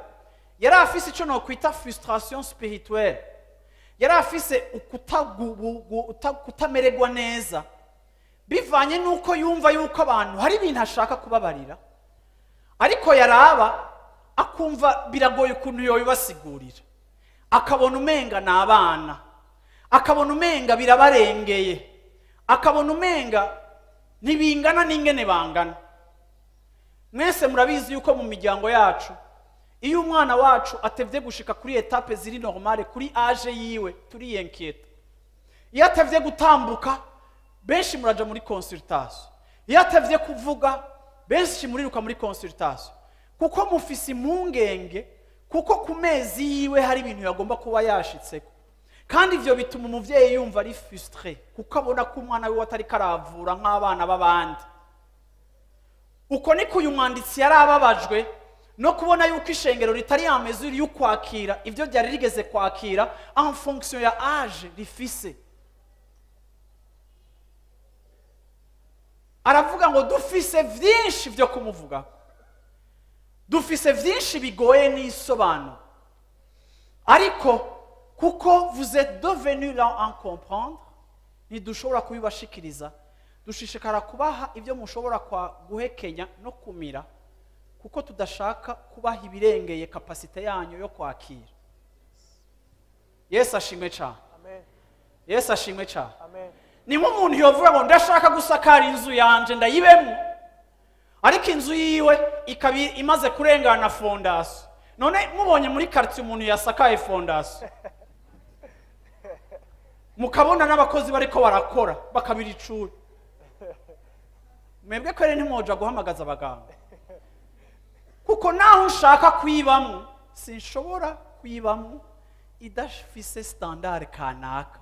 Speaker 1: yari afise ico no kwita frustration spirituelle, yari afise kutamererwa neza bivanye nuko yumva yuko abantu hari ibintu ashaka kubabarira, ariko yaraba akumva biragoye ukuntu yobibasigurira, akabona umenga n'abana, akabona umenga birabarengeye, akabona umenga ntibingana n'ingene bangana. Mwese murabizi yuko mu miryango yacu iyo umwana wacu atevye gushika kuri etape ziri normale kuri age yiwe turiyenketa. Iyo atevye gutambuka benshi muraja muri consultation, iyo atevye kuvuga benshi muriruka muri consultation, kuko mufise impungenge, kuko ku mezi yiwe hari ibintu yagomba kuba yashitseko. Kandi ivyo bituma umuvyeyi yumva ari frustré, kuko abona ko umwana wiwe atari karavura nk'abana b'abandi. Uko niko uyu mwanditsi yarababajwe no kubona yuko ishengero ritari en mesure yo kwakira ivyo ryari rigeze kwakira en fonction ya age rifise. Aravuga ngo dufise vyinshi vyo kumuvuga, dufise vyinshi bigoye n'isobanuro, ariko kuko vous êtes devenus lents en comprendre, ntidushobora kubibashikiriza. Dushishikara kubaha ibyo mushobora guhekenya no kumira, kuko tudashaka kubaha ibirengeye kapasite yanyu yo kwakira. Yesu ashimwe cyane. Amen. Yesu ashimwe cyane. Amen. Ni nk'umuntu yovuga ngo ndashaka gusakara inzu yanje ndayibemo, ariko inzu yiwe ikaba imaze kurengana fondation. None mubonye muri quartier umuntu yasakaye fondation, mukabona n'abakozi bariko barakora bakabira icuri. Mwebwe kwere ntimwoja guhamagaza abaganga, kuko naho ushaka kwibamwo sinshobora kwibamwo idafise standard kanaka.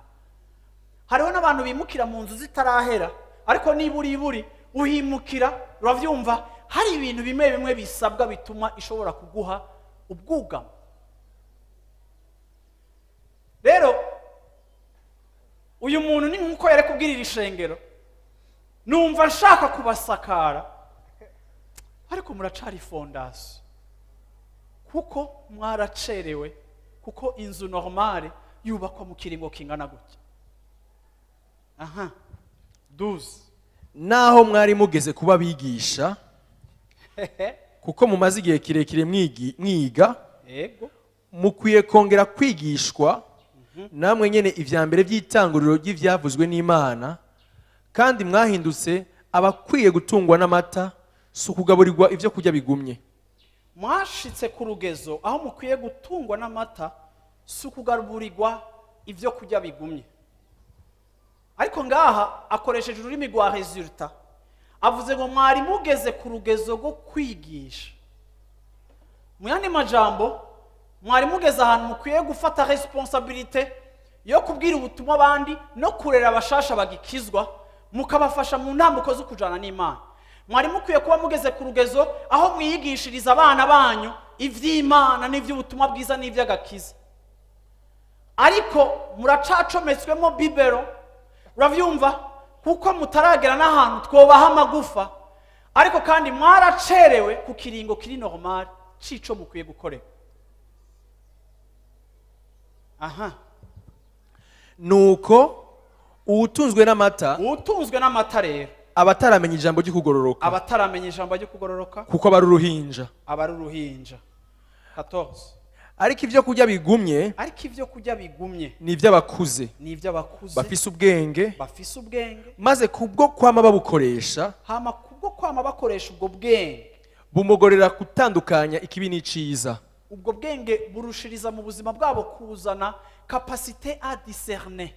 Speaker 1: Hariho n'abantu bimukira mu nzu zitarahera, ariko niba uri buri uhimukira, uravyumva, hari ibintu bimwe bimwe bisabwa bituma ishobora kuguha ubwugamo. Rero uyu muntu ni nkuko yari kubwirira ishengero, numva nshaka kubasakara, ariko muracari fondation, kuko mwaracerewe, kuko inzu normale yubakwa mu kiringo kingana gutya. Aha 12.
Speaker 2: Naho mwari mugeze kuba bigisha, kuko mumaze igihe kirekire mwiga,
Speaker 1: yego,
Speaker 2: mukwiye kongera kwigishwa namwe nyene ivya mbere by'itanguriro ry'ivyavuzwe n'Imana, kandi mwahindutse abakwiye gutungwa n'amata, si ukugaburirwa ivyo kurya bigumye.
Speaker 1: Mwashitse ku rugezo aho mukwiye gutungwa n'amata, si ukugaburirwa ivyo kurya bigumye. Ariko ngaha akoresheje ururimi rwa resultat, avuze ngo mwari mugeze ku rugezo rwo kwigisha. Mu yandi majambo, mwari mugeze ahantu mukwiye gufata responsabilité yo kubwira ubutumwa abandi no kurera abashasha bagikizwa, mukabafasha mu ntambuko zo kujana n'Imana. Mwari mukwiye kuba mugeze ku rugezo aho mwiyigishiriza abana banyu ivy'Imana n'ivy'ubutumwa bwiza n'ivy'agakiza. Ariko muracacometswemo bibero, uravyumva, kuko mutaragera n'ahantu twobaha amagufa, ariko kandi mwaracerewe ku kiringo kiri normal cico mukwiye gukorera. Aha.
Speaker 2: Nuko uwutunzwe n'amata,
Speaker 1: uwutunzwe n'amata rero
Speaker 2: abataramenya ijambo ry'ukugororoka,
Speaker 1: abataramenya ijambo ry'ukugororoka,
Speaker 2: kuko abari uruhinja,
Speaker 1: abari uruhinja. 14.
Speaker 2: Ariko ivyo kurya bigumye,
Speaker 1: ariko ivyo kurya bigumye
Speaker 2: ni ivy'abakuze,
Speaker 1: ni ivy'abakuze,
Speaker 2: bafise ubwenge,
Speaker 1: bafise ubwenge,
Speaker 2: maze kubwo kwama babukoresha,
Speaker 1: hama kubwo kwama bakoresha ubwo bwenge,
Speaker 2: bumugorera gutandukanya ikibi n'iciza.
Speaker 1: Ubwo bwenge burushiriza mu buzima bwabo kuzana capacité à discerner,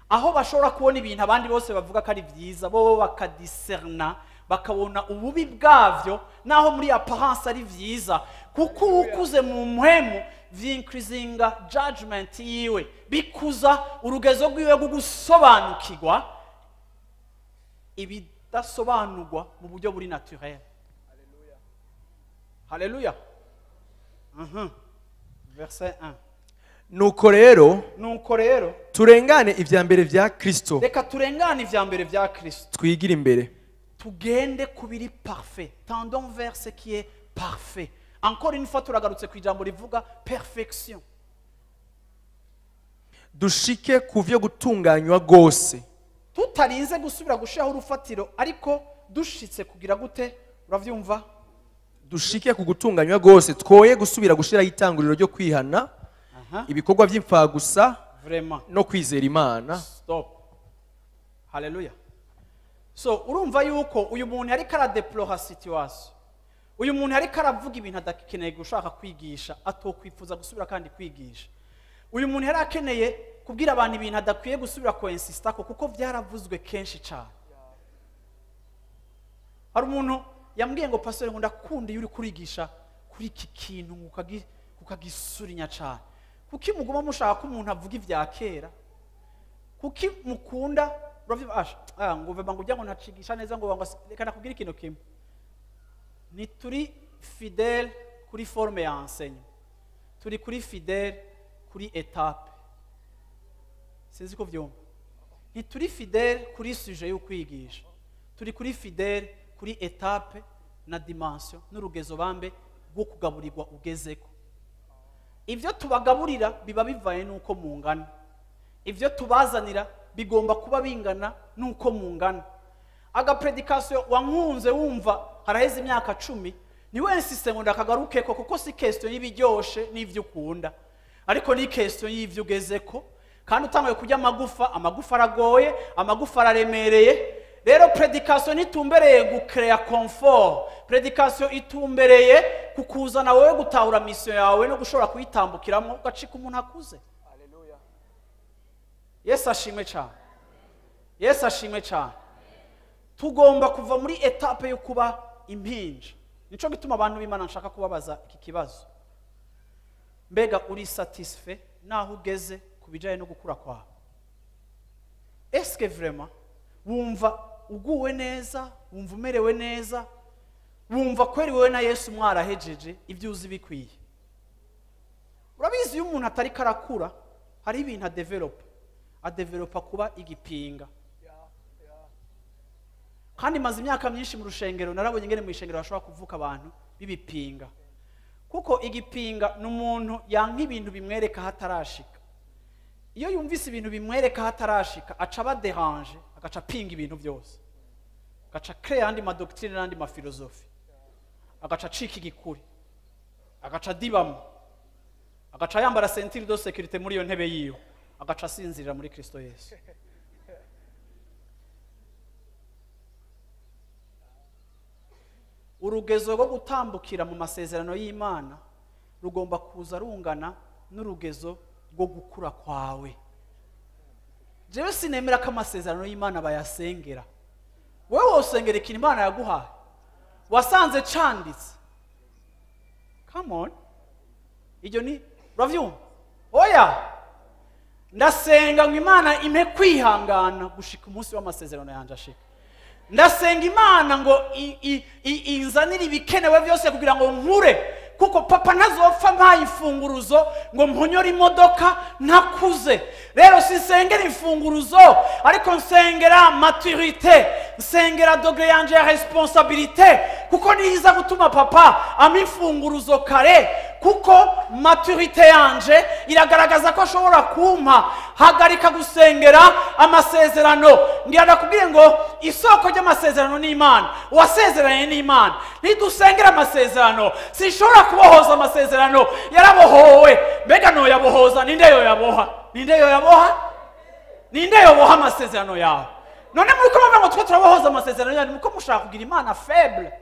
Speaker 1: aho bashobora kubona ibintu abandi bose bavuga ko ari vyiza, bo bakadiscerna, bakabona ububi bwavyo, naho muri apparence ari vyiza, kuko ukuze mu mpwemu vyincreasinga judgment yiwe, bikuza urugezo rwiwe rwo gusobanukirwa ibidasobanurwa mu buryo buri naturel. Haleluya. Verset 1.
Speaker 2: Nuko rero,
Speaker 1: nuko rero
Speaker 2: turengane ivya mbere vya Kristo,
Speaker 1: reka turengane ivya mbere vya Kristo,
Speaker 2: twigire imbere,
Speaker 1: tugende kubiri parfait, tendons vers ce qui est parfait. Encore une fois turagarutse ku ijambo rivuga perfection.
Speaker 2: Dushike kuvyo gutunganywa gose,
Speaker 1: tutarinze gusubira gushiraho urufatiro, ariko dushitse kugira gute, uravyumva,
Speaker 2: dushike ku gutunganywa gose, twoye gusubira gushiraho itanguriro ryo kwihana ibikorwa by'imfagusa
Speaker 1: vraiment
Speaker 2: no kwizera Imana.
Speaker 1: Stop. Haleluya. So urumva yuko uyu muntu yariko aradeplora situation, uyu muntu yariko aravuga ibintu adakeneye gushaka kwigisha, atokwifuza gusubira kandi kwigisha. Uyu muntu yari akeneye kubwira abantu ibintu adakwiye gusubira ko insista ko, kuko vyaravuzwe kenshi cyane. Hari umuntu yambwiye ngo pastor ngo ndakunda iyo uri kurigisha kuri iki kintu ukagisurinya cyane. Kuki muguma mushaka ko umuntu avuga ivya kera? Kuki mukunda ngo vema ngo ujya ngo ntacigisha neza ngo reka nakubwira ikintu kimwe. Ni turi fidèle kuri forme ya enseignement, turi kuri fidèle kuri étape. Sinzi ko vyumva. Ni turi fidèle kuri sujet yo kwigisha, turi kuri fidèle kuri étape na dimension n'urugezo bambe rwo kugaburirwa ugezeko. Ivyo tubagaburira biba bivaye nuko mungana, ivyo tubazanira bigomba kuba bingana nuko mungana. Aga predication wankunze wumva haraheze imyaka 10, ni wensiste ngo ndakagarukeko, kuko si question y'ibiryoshe n'ivyo ukunda, ariko ni question y'ivyo ugezeko. Kandi utanguye kurya amagufa, amagufa aragoye, amagufa araremereye. Rero predication itumbereye gucrea confort, predication itumbereye kukuzana wowe gutahura mission yawe no gushobora kuyitambukiramo ugacika umuntu akuze.
Speaker 2: Haleluya.
Speaker 1: Yesu ashimwe cyane. Yesu ashimwe cyane. Tugomba kuva muri etape yo kuba impinja. Nico gituma abantu b'Imana nshaka kubabaza iki kibazo. Mbega uri satisfait naho ugeze ku bijanye no gukura kwawe? Est-ce que vraiment wumva uguwe neza, wumva umerewe neza, wumva kweri wewe na Yesu mwarahejeje ibyo uzi bikwiye? Urabizi iyo umuntu atari karakura hari ibintu adevelopa kuba igipinga. Kandi maze imyaka myinshi mu rushengero narabonye ingene mu ishengero bashobora kuvuka abantu b'ibipinga. Kuko igipinga ni umuntu yanka ibintu bimwereka hatarashika. Iyo yumvise ibintu bimwereka hatarashika aca aba dérange, agaca apinga ibintu byose, agaca créer andi madoctrine n'andi mafilosofi, agaca acika igikuri, agaca adibamo, agaca yambara ceinture de sécurité muri iyo ntebe yiwe, agaca asinzirira muri Kristo Yesu. Urugezo rwo gutambukira mu masezerano y'Imana rugomba kuza rungana n'urugezo rwo gukura kwawe. Jewe sinemera ko amasezerano y'Imana bayasengera. Wewe wosengera ikintu Imana yaguhaye, wasanze canditse. Come on, iryo ni uravyumva? Oya, ndasenga ngo Imana impe kwihangana gushika umunsi w'amasezerano yanje ashika. Ndasenga Imana ngo inzanire ibikenewe byose kugira ngo nkure, kuko papa ntazopfa mpaye imfunguruzo ngo mpunyore imodoka ntakuze. Rero sinsengera imfunguruzo, ariko nsengera maturité, nsengera degré yanje ya responsabilité, kuko niza gutuma papa ampa imfunguruzo kare, kuko maturité yanje iragaragaza ko ashobora kumpa. Hagarika gusengera amasezerano. Ngira ndakubwiye ngo isoko ry'amasezerano ni Imana, uwasezeranye ni Imana. Nidusengera amasezerano, sinshobora kubohoza amasezerano yarabohowe. Mbega noyabohoza? Ninde yoyaboha? Ninde yoyaboha? Ninde yoboha amasezerano yawe? None muriko muvuga ngo twe turabohoza amasezerano yanyu, muko mushaka kugira Imana faible.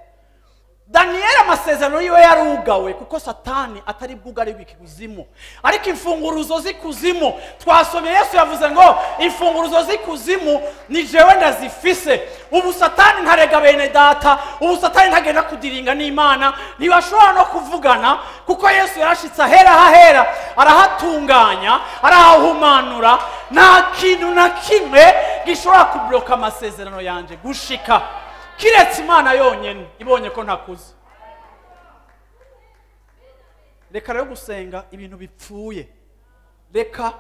Speaker 1: Daniel amasezerano yiwe yarugawe kuko Satani atari bwugari bw'ikuzimu, ariko imfunguruzo z'ikuzimu twasomye Yesu yavuze ngo imfunguruzo z'ikuzimu ni jewe ndazifise. Ubu Satani ntarega bene data, ubu Satani ntagenda kudiringa n'Imana, ntibashobora no kuvugana kuko Yesu yarashitse ahera hahera, arahatunganya, arahahumanura. Nta kintu na kimwe gishobora kubloka amasezerano yanje gushika, kiretse Imana yonyene ibonye ko ntakuze. Reka rero gusenga ibintu bipfuye. Reka,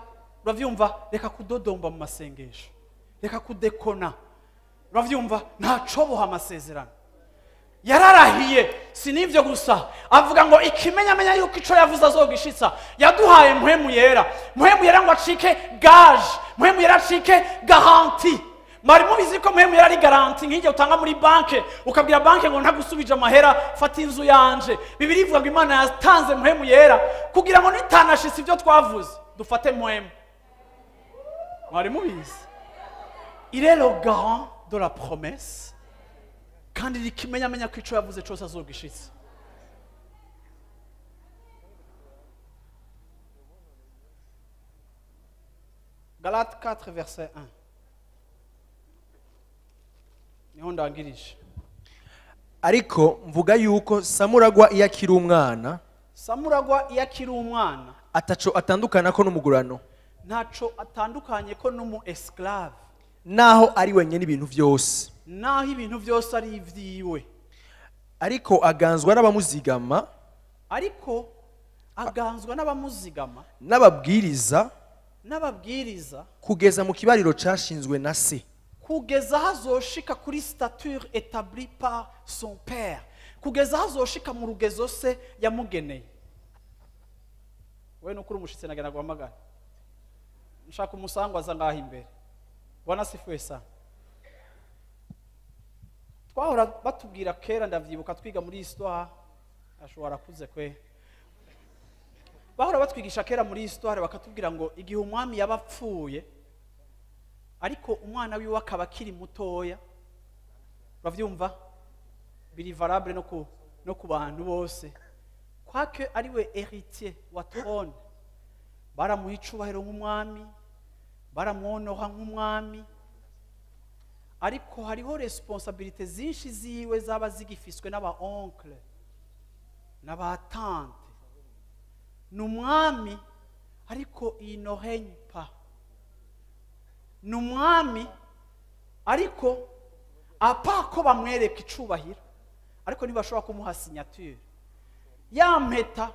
Speaker 1: uravyumva, reka kudodomba mu masengesho, reka kudekona, uravyumva, ntacoboha amasezerano. Yararahiye, si n'ivyo gusa, avuga ngo ikimenyamenya yuko ico yavuze azogishitsa. Yaduhaye Mpwemu Yera, Mpwemu Yera ngo acike gage, Mpwemu Yera acike garantie. Mwari mubizi ko Mpwemu Yera ari garantie nk'iryo utanga muri banke, ukabwira banke ngo ntagusubije amahera, fata inzu yanje. Bibiliya ivuga ngo Imana yatanze Mpwemu Yera kugira ngo nitanashitse ibyo twavuze dufate Mpwemu. Mwari mubizi? Il est le garant de la promesse, kandi rikimenyamenya ko ico yavuze cose azogishitsa. Galates 4 verset 1. Niho ndangirije.
Speaker 2: Ariko mvuga yuko Samuragwa iyo akiri umwana,
Speaker 1: Samuragwa iyo akiri umwana
Speaker 2: ataco atandukana ko n'umugurano,
Speaker 1: ntaco atandukanye ko n'umu esclave,
Speaker 2: naho ari wenyene ibintu vyose,
Speaker 1: naho ibintu vyose ari ivyiwe,
Speaker 2: ariko aganzwa n'abamuzigama,
Speaker 1: ariko aganzwa n'abamuzigama
Speaker 2: n'ababwiriza,
Speaker 1: n'ababwiriza,
Speaker 2: kugeza mu kibariro cashinzwe na se,
Speaker 1: kugeza hazoshika kuri stature établie par son père, kugeza hazoshika mu rugezo se yamugeneye. Wewe nukuri umushitsi nagenda guhamagara, nshaka umusangwa aza ngaha imbere. Bwana sifuwe sana. Twahora batubwira kera, ndavyibuka twiga muri histoire, ashobora kuze kwe. Bahora batwigisha kera muri histoire bakatubwira ngo igihe umwami yabapfuye ariko umwana wiwe akaba akiri mutoya, uravyumva, biri valable no ku bantu bose, kwake ari we héritier wa trône, baramuha icubahiro nk'umwami, baramwonoha nk'umwami. Ariko hariho responsabilité zinshi ziwe zaba zigifiswe n'aba oncle n'aba tante. Ni umwami, ariko il ne règne pas. Ni umwami, ariko apa ko bamwereka icubahiro, ariko ntibashobora kumuha signature. Ya mpeta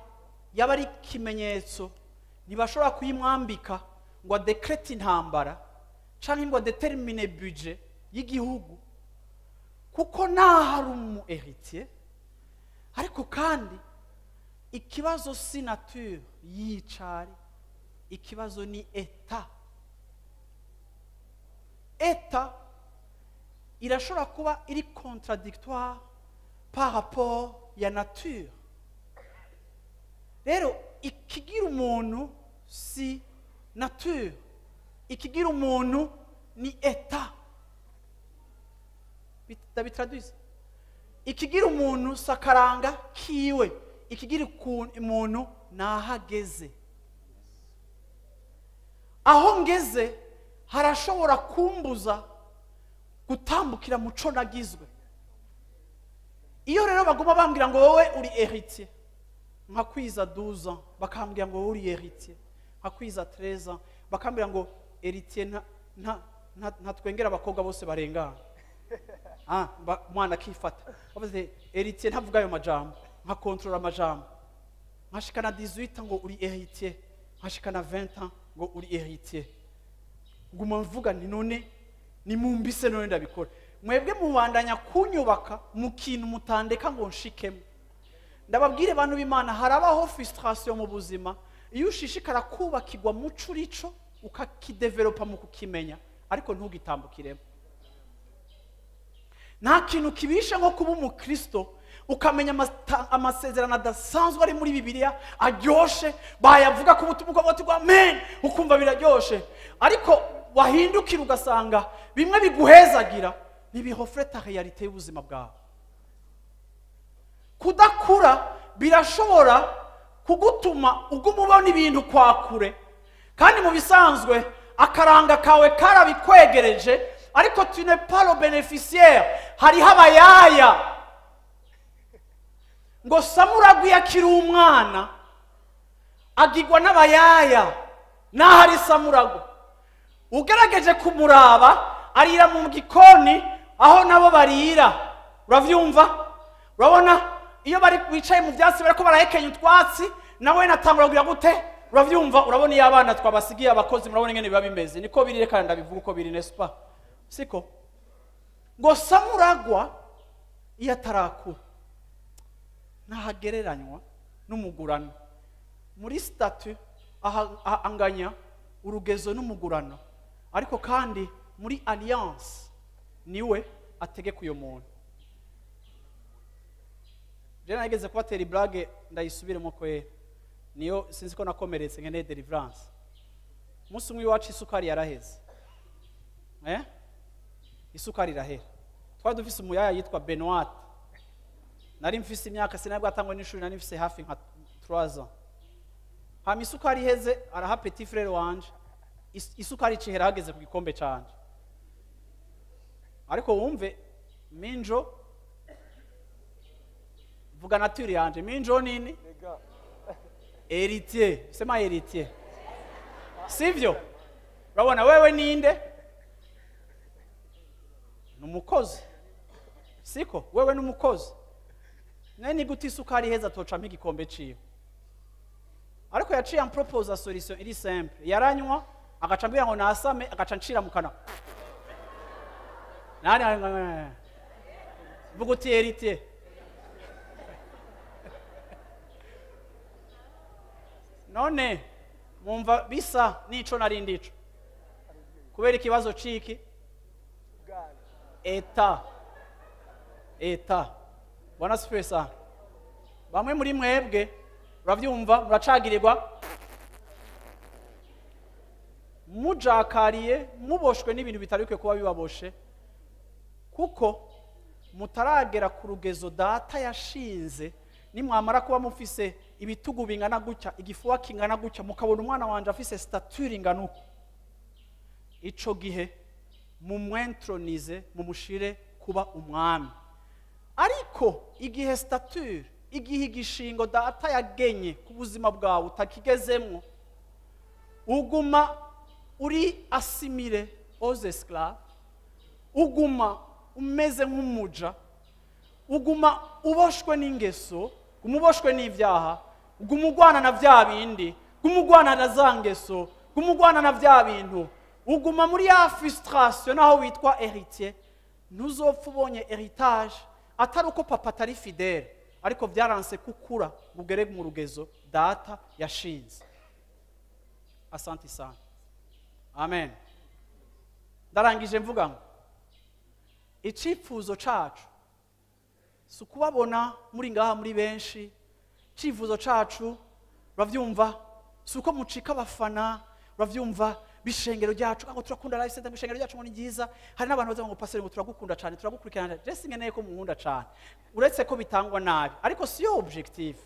Speaker 1: yaba ari ikimenyetso, ntibashobora kuyimwambika ngo adécrète intambara canke ngo adétermine budget y'igihugu, kuko naho ari umu héritier. Ariko kandi ikibazo si nature yicari, ikibazo ni état. État irashobora kuba iri contradictoire par rapport ya nature. Rero ikigira umuntu si nature, ikigira umuntu ni état. Ndabitraduise: ikigira umuntu si akaranga kiwe, ikigira umuntu ni aho ageze. Aho ngeze harashobora kumbuza gutambukira muco nagizwe. Iyo rero baguma bambwira ngo wowe uri héritier, nkakwiza 12 ans bakambwira ngo wowe uri héritier, nkakwiza 13 ans bakambwira ngo héritier ntatwengera abakobwa bose barengana. Umwana akifata, bavuze héritier ntavuga ayo majambo, nkakontorora amajambo, nkashikana 18 ngo uri héritier, nkashikana 20 ans ngo uri héritier. Nguma mvuga nti none nimumbise, none ndabikora. Mwebwe mubandanya kunyubaka mu kintu mutandeka ngo nshikemo. Ndababwire, bantu b'Imana, harabaho frustration mu buzima iyo ushishikara kubakirwa muco urico, ukakidevelopa mu kukimenya, ariko ntugitambukiremo. Nta kintu kibishe nko kuba umukristo ukamenya amasezerano adasanzwe ari muri Bibiliya aryoshe, bayavuga ku butumwa ukavuga uti amen, ukumva biraryoshe, ariko wahindukira ugasanga bimwe biguhezagira ntibireflète réalité y'ubuzima bwawe. Kudakura birashobora kugutuma uguma ubona ibintu kwa kure, kandi mu bisanzwe akaranga kawe karabikwegereje, ariko tu n'es pas le bénéficiaire. Hariho abayaya. Ngo Samuragwi iyo akiri umwana agirwa n'abayaya, n'aho ari Samuragwa. Ugerageje kumuraba, arira mu gikoni aho nabo barira. Uravyumva? Urabona iyo bari bicaye mu byatsi, bariko barahekenya utwatsi, nawe natangura kugira gute? Uravyumva? Urabona iyo abana twabasigiye abakozi, murabona ingene biba bimeze. Niko biri, reka ndabivuga uko biri, n'est-ce pas? Siko ngo Samuragwa iyo atarakura ntahagereranywa n'umugurano muri statut, anganya urugezo n'umugurano, ariko kandi muri alliance niwe ategeka uyo muntu. Je nageze kubatera iblage, ndayisubiremo kwera, niyo sinzi ko nakomeretse, nkeneye deliverance. Umunsi umwe iwacu isukari yaraheze, eh? Isukari irahera. Twari dufise umuyaya yitwa Benoit. Nari mfise imyaka, sinari bwatangwa n'ishuri, nari mfise hafi nka 3 ans. Hama isukari iheze, araha petit frère wanje. Isukari icihera hageze ku gikombe canje. Ariko wumve minjo, vuga nature yanje, minjo nini? Héritier. Sema héritier. Sivyo? Urabona wewe ninde? Ni umukozi. Siko wewe ni umukozi. Naye ni gute isukari iheza tocampa igikombe ciwe? Ariko yaciye ampropose solution iri simple. Yaranywa, agaca ambwira ngo nasame, agaca ncira mu kanwa. Nani vuga uti héritier. None mumva bisa nico nari ndico kubera ikibazo ciki état. État. Bwana asifiwe sana. Bamwe muri mwebwe, uravyumva, muracagirirwa, mujakariye, muboshwe n'ibintu bitari bikwiye kuba bibaboshe, kuko mutaragera ku rugezo Data yashinze. Nimwamara kuba mufise ibitugu bingana gutya, igifuwa kingana gutya, mukabona umwana wanje afise stature ingana uko, ico gihe Mumwentronize, mumushire kuba umwami. Ariko igihe stature, igihe igishingo data yagenye ku buzima bwawe utakigezemwo, uguma uri assimilé aux esclaves, uguma umeze nk'umuja, uguma uboshwe n'ingeso, uguma uboshwe n'ibyaha, uguma ugwana na bya bindi, uguma ugwana na za ngeso, uguma ugwana na bya bintu, uguma muri ya frustration. Naho witwa héritier, ntuzopfa ubonye héritage atari uko papa atari fidèle, ariko byaranse kukura ngo ugere mu rugezo data yashinze. Asante sana, amen. Ndarangije mvuga ngo icyifuzo cacu si ukubabona muri ngaha muri benshi. Icyifuzo cacu, urabyumva, si uko mucika abafana, urabyumva, b'ishengero ryacu, ngo turakunda Life Center, ngo ishengero ryacu ngo ni ryiza. Hari n'abantu baza ngo: "Pastor, ngo turagukunda cyane, turagukurikirana." Je sinkeneye ko munkunda cyane, uretse ko bitangwa nabi, ariko siyo objectif.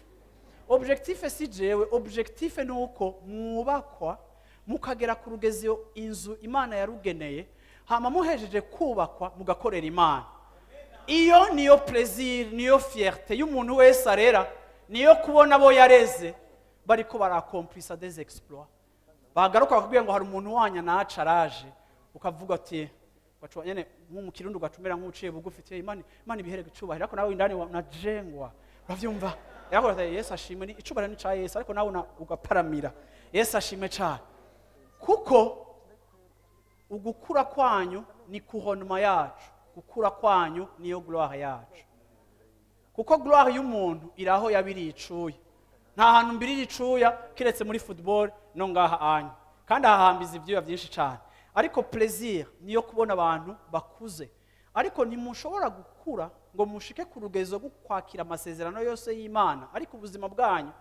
Speaker 1: Objectif si jewe, objectif ni uko mwubakwa mukagera ku rugezo inzu Imana yarugeneye, hama muhejeje kubakwa mugakorera Imana. Iyo niyo plaisir, niyo fierté y'umuntu wese arera, niyo kubona abo yareze bariko barakomplisa des exploits, bagaruka bakubwira ngo hari umuntu wanya naca araje, ukavuga ati nyene nko mu Kirundi ugacumera nk'uciye bugufi uti: "Imana, Imana ibihere icubahiro." Ariko nawe indani unajengwa, uravyumva? Yakoze ati: "Yesu ashimwe." Ni icubahiro ni ca Yesu, ariko nawe ugaparamira. Yesu ashimwe cane, kuko ugukura kwanyu ni couronnement yacu, gukura kwanyu niyo gloire yacu, kuko gloire y'umuntu iri aho yabiriye icuya. Nta hantu mbirira icuya kiretse muri football no ngaha anyu, kandi ahahambiza ibyuya byinshi cyane. Ariko plaisir niyo kubona abantu bakuze. Ariko ntimushobora gukura ngo mushike ku rugezo rwo kwakira amasezerano yose y'Imana, ariko ubuzima bwanyu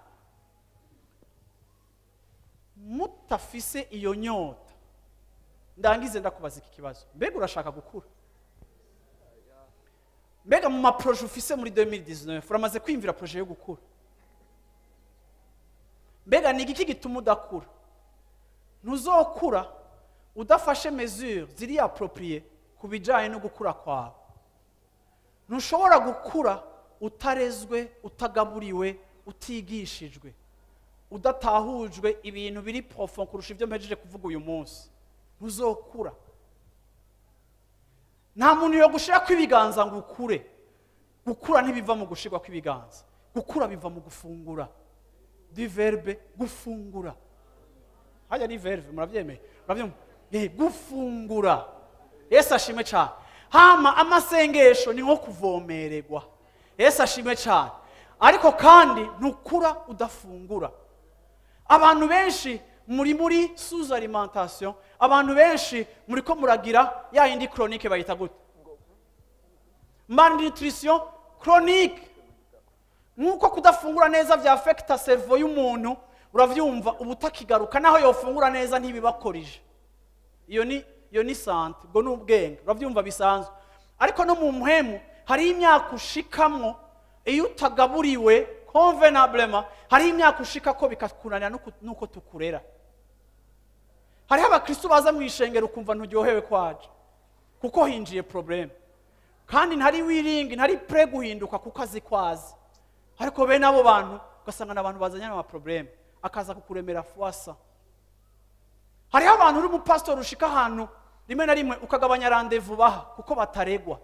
Speaker 1: mutafise iyo nyota. Ndangize ndakubaza iki kibazo: mbega urashaka gukura? Mbega mu ma projets ufise muri 2019 uramaze kwiyumvira projet yo gukura? Mbega ni igiki gituma udakura? Ntuzokura udafashe mesure ziri appropriées ku bijyanye no gukura kwawe. Ntushobora gukura utarezwe, utagaburiwe, utigishijwe, udatahujwe ibintu biri profond kurusha ibyo mpejeje kuvuga uyu munsi. Ntuzokura. Nta muntu yo gushira kw'ibiganza ngo ukure. Gukura ntibiva mu gushirwa kw'ibiganza, gukura biva mu gufungura, du verbe gufungura. Hajya ni verbe, murabyemeye? Murabyumva? Gufungura. Yesu ashimwe cyane. Hama amasengesho ni nko kuvomererwa. Yesu ashimwe cyane. Ariko kandi ntukura udafungura. Abantu benshi muri sous alimentation, abantu benshi muri ko muragira ya yindi chronique, bayita gute? Malnutrition chronique. Nk'uko kudafungura neza vyafekta cerveau y'umuntu, uravyumva, uba utakigaruka. Naho yofungura neza ntibibakorije. Iyo ni santé, ubwo ni ubwenge, uravyumva, bisanzwe. Ariko no mu mpwemu hariho imyaka ushikamwo iyo utagaburiwe convenablement, hariho imyaka ushika ko bikakunanira nuko tukurera. Hariho abakristo baza mu ishengero ukumva nturyohewe kwaje, kuko hinjiye problème, kandi ntari willing, ntari prêt guhinduka kuko azi kwazi. Ariko bene abo bantu ugasanga ni abantu bazanye ama problèmes, akaza kukuremera fwasa. Hariho abantu uri umupasitori ushika ahantu rimwe na rimwe ukagabanya rendez-vous baha kuko bataregwa,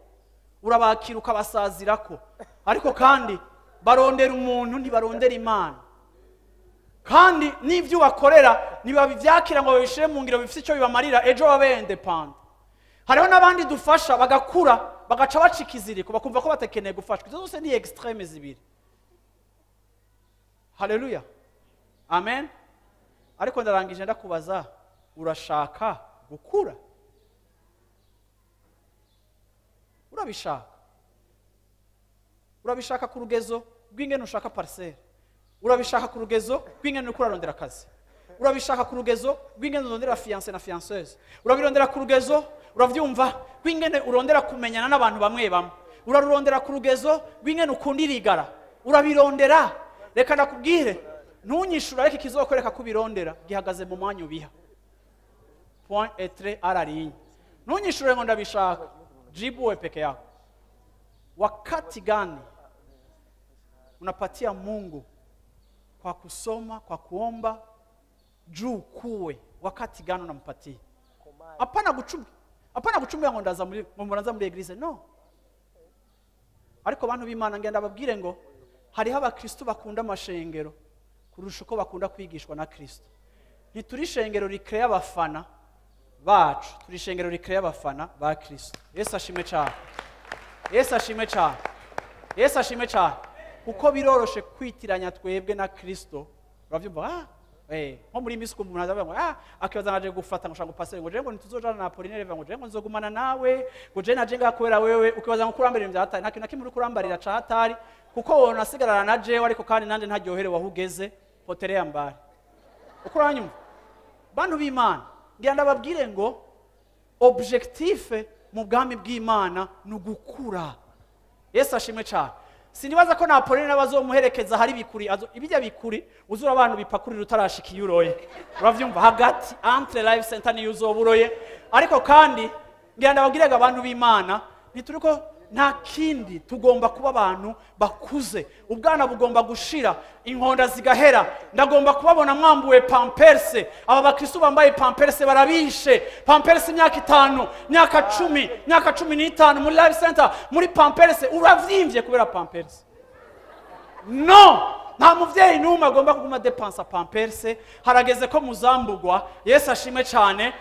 Speaker 1: urabakira ukabasazirako, ariko kandi barondera umuntu, ntibarondera Imana. Kandi n'ibyo ubakorera ntibabivyakira ngo babishire mu ngiro bifite icyo bibamarira ejo babe indépendants. Hariho n'abandi dufasha bagakura, bagaca bacika iziriko, bakumva ko batakeneye gufashwa. Izo zose ni extrêmes zibiri. Haleluya, amen. Ariko ndarangije ndakubaza: urashaka gukura? Urabishaka? Urabishaka ku rugezo rw'ingene ushaka parcelle? Urabishaka ku rugezo rw'ingene uriko urarondera akazi? Urabishaka ku rugezo rw'ingene urondera fiancé na fianceuse? Urabirondera ku rugezo, uravyumva, rw'ingene urondera kumenyana n'abantu bamwe bamwe? Urarurondera ku rugezo rw'ingene ukunda irigara? Urabirondera? Reka ndakubwire, ntunyishura, ariko ikizokwereka ko ubirondera gihagaze mu mwanya ubiha. Point et trait à la ligne. Ntunyishure ngo ndabishaka. Jibu wewe peke yako. Wakati gani unapatia Mungu kwa kusoma, kwa kuomba, juu kuwe? Wakati gani unampatia? Hapana gucumbi. Hapana gucumbira ngo ndaza muri ngo muraza muri eglise, no. Ariko bantu b'Imana ngenda babwire ngo hariho abakristo bakunda amashengero kurusha uko bakunda kwigishwa na Kristo. Ntituri ishengero rikreya abafana bacu, turi ishengero rikreya abafana ba Kristo. Yesu ashimwe cyane. Yesu ashimwe cyane. Yesu ashimwe cyane. Kuko biroroshe kwitiranya twebwe na Kristo. Uravyumva? Nko muri misi umuntu azavuga ngo akibaza naje gufata ngo shango pastor ngo je ngo ntituzojana na Apollinaire ngo je ngo nzogumana nawe ngo je naje ngakwera wewe, ukibaza ngo kurambira ibintu byatari nta kintu na kimwe uri kurambarira ca hatari, kuko wowe nasigarana na jewe ariko kandi nanje ntaryoherewe aho ugeze poterea mbari. Uko uranyumva? Bantu b'Imana, ngira ndababwire ngo objectif mu bwami bw'Imana ni ugukura. Yesu ashimwe cyane. Sinibaza ko na Apollinaire bazomuherekeza hari bikuri, ibijya bikuri uzura abantu bipakurira utarashika iyo uroye. Uravyumva? Hagati entre Life Center niyo uzoburoye. Ariko kandi ngira ndababwire ngo abantu b'Imana ntituriko nta kindi, tugomba kuba abantu bakuze. Ubwana bugomba gushira, inkonda zigahera. Ndagomba kubabona mwambuwe pamperse. Aba bakristo bambaye pamperse barabishe. Pamperse imyaka 5, imyaka 10, imyaka 15 muri Life Center, muri pamperse uravyimbye kubera pamperse. No, nta muvyeyi n'umwe agomba kuguma depensa pamperse. Harageze ko muzambugwa. Yesu ashimwe cyane.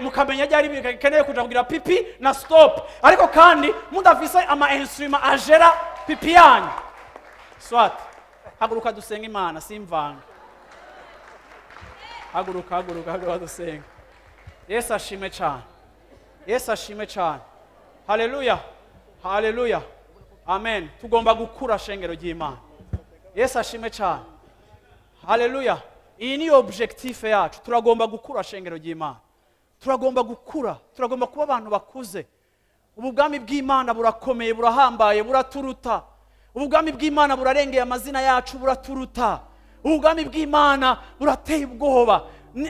Speaker 1: Mukamenya ryari bikeneye kuja kugira pipi na stop. Ariko kandi mudafise ama instrument agera pipi yanyu. Swat, haguruka dusenga Imana, simvanga. Haguruka, haguruka, haguruka dusenga. Yesu ashimwe cyane. Yesu ashimwe cyane. Haleluya. Haleluya. Amen. Tugomba gukura shengero ry'Imana. Yesu ashimwe cyane. Haleluya. Iyi ni objectif yacu. Turagomba gukura shengero ry'Imana. Turagomba gukura, turagomba kuba abantu bakuze. Ubu bwami bw'Imana burakomeye, burahambaye, buraturuta. Ubu bwami bw'Imana burarengeye amazina yacu, buraturuta. Ubu bwami bw'Imana burateye ubwoba.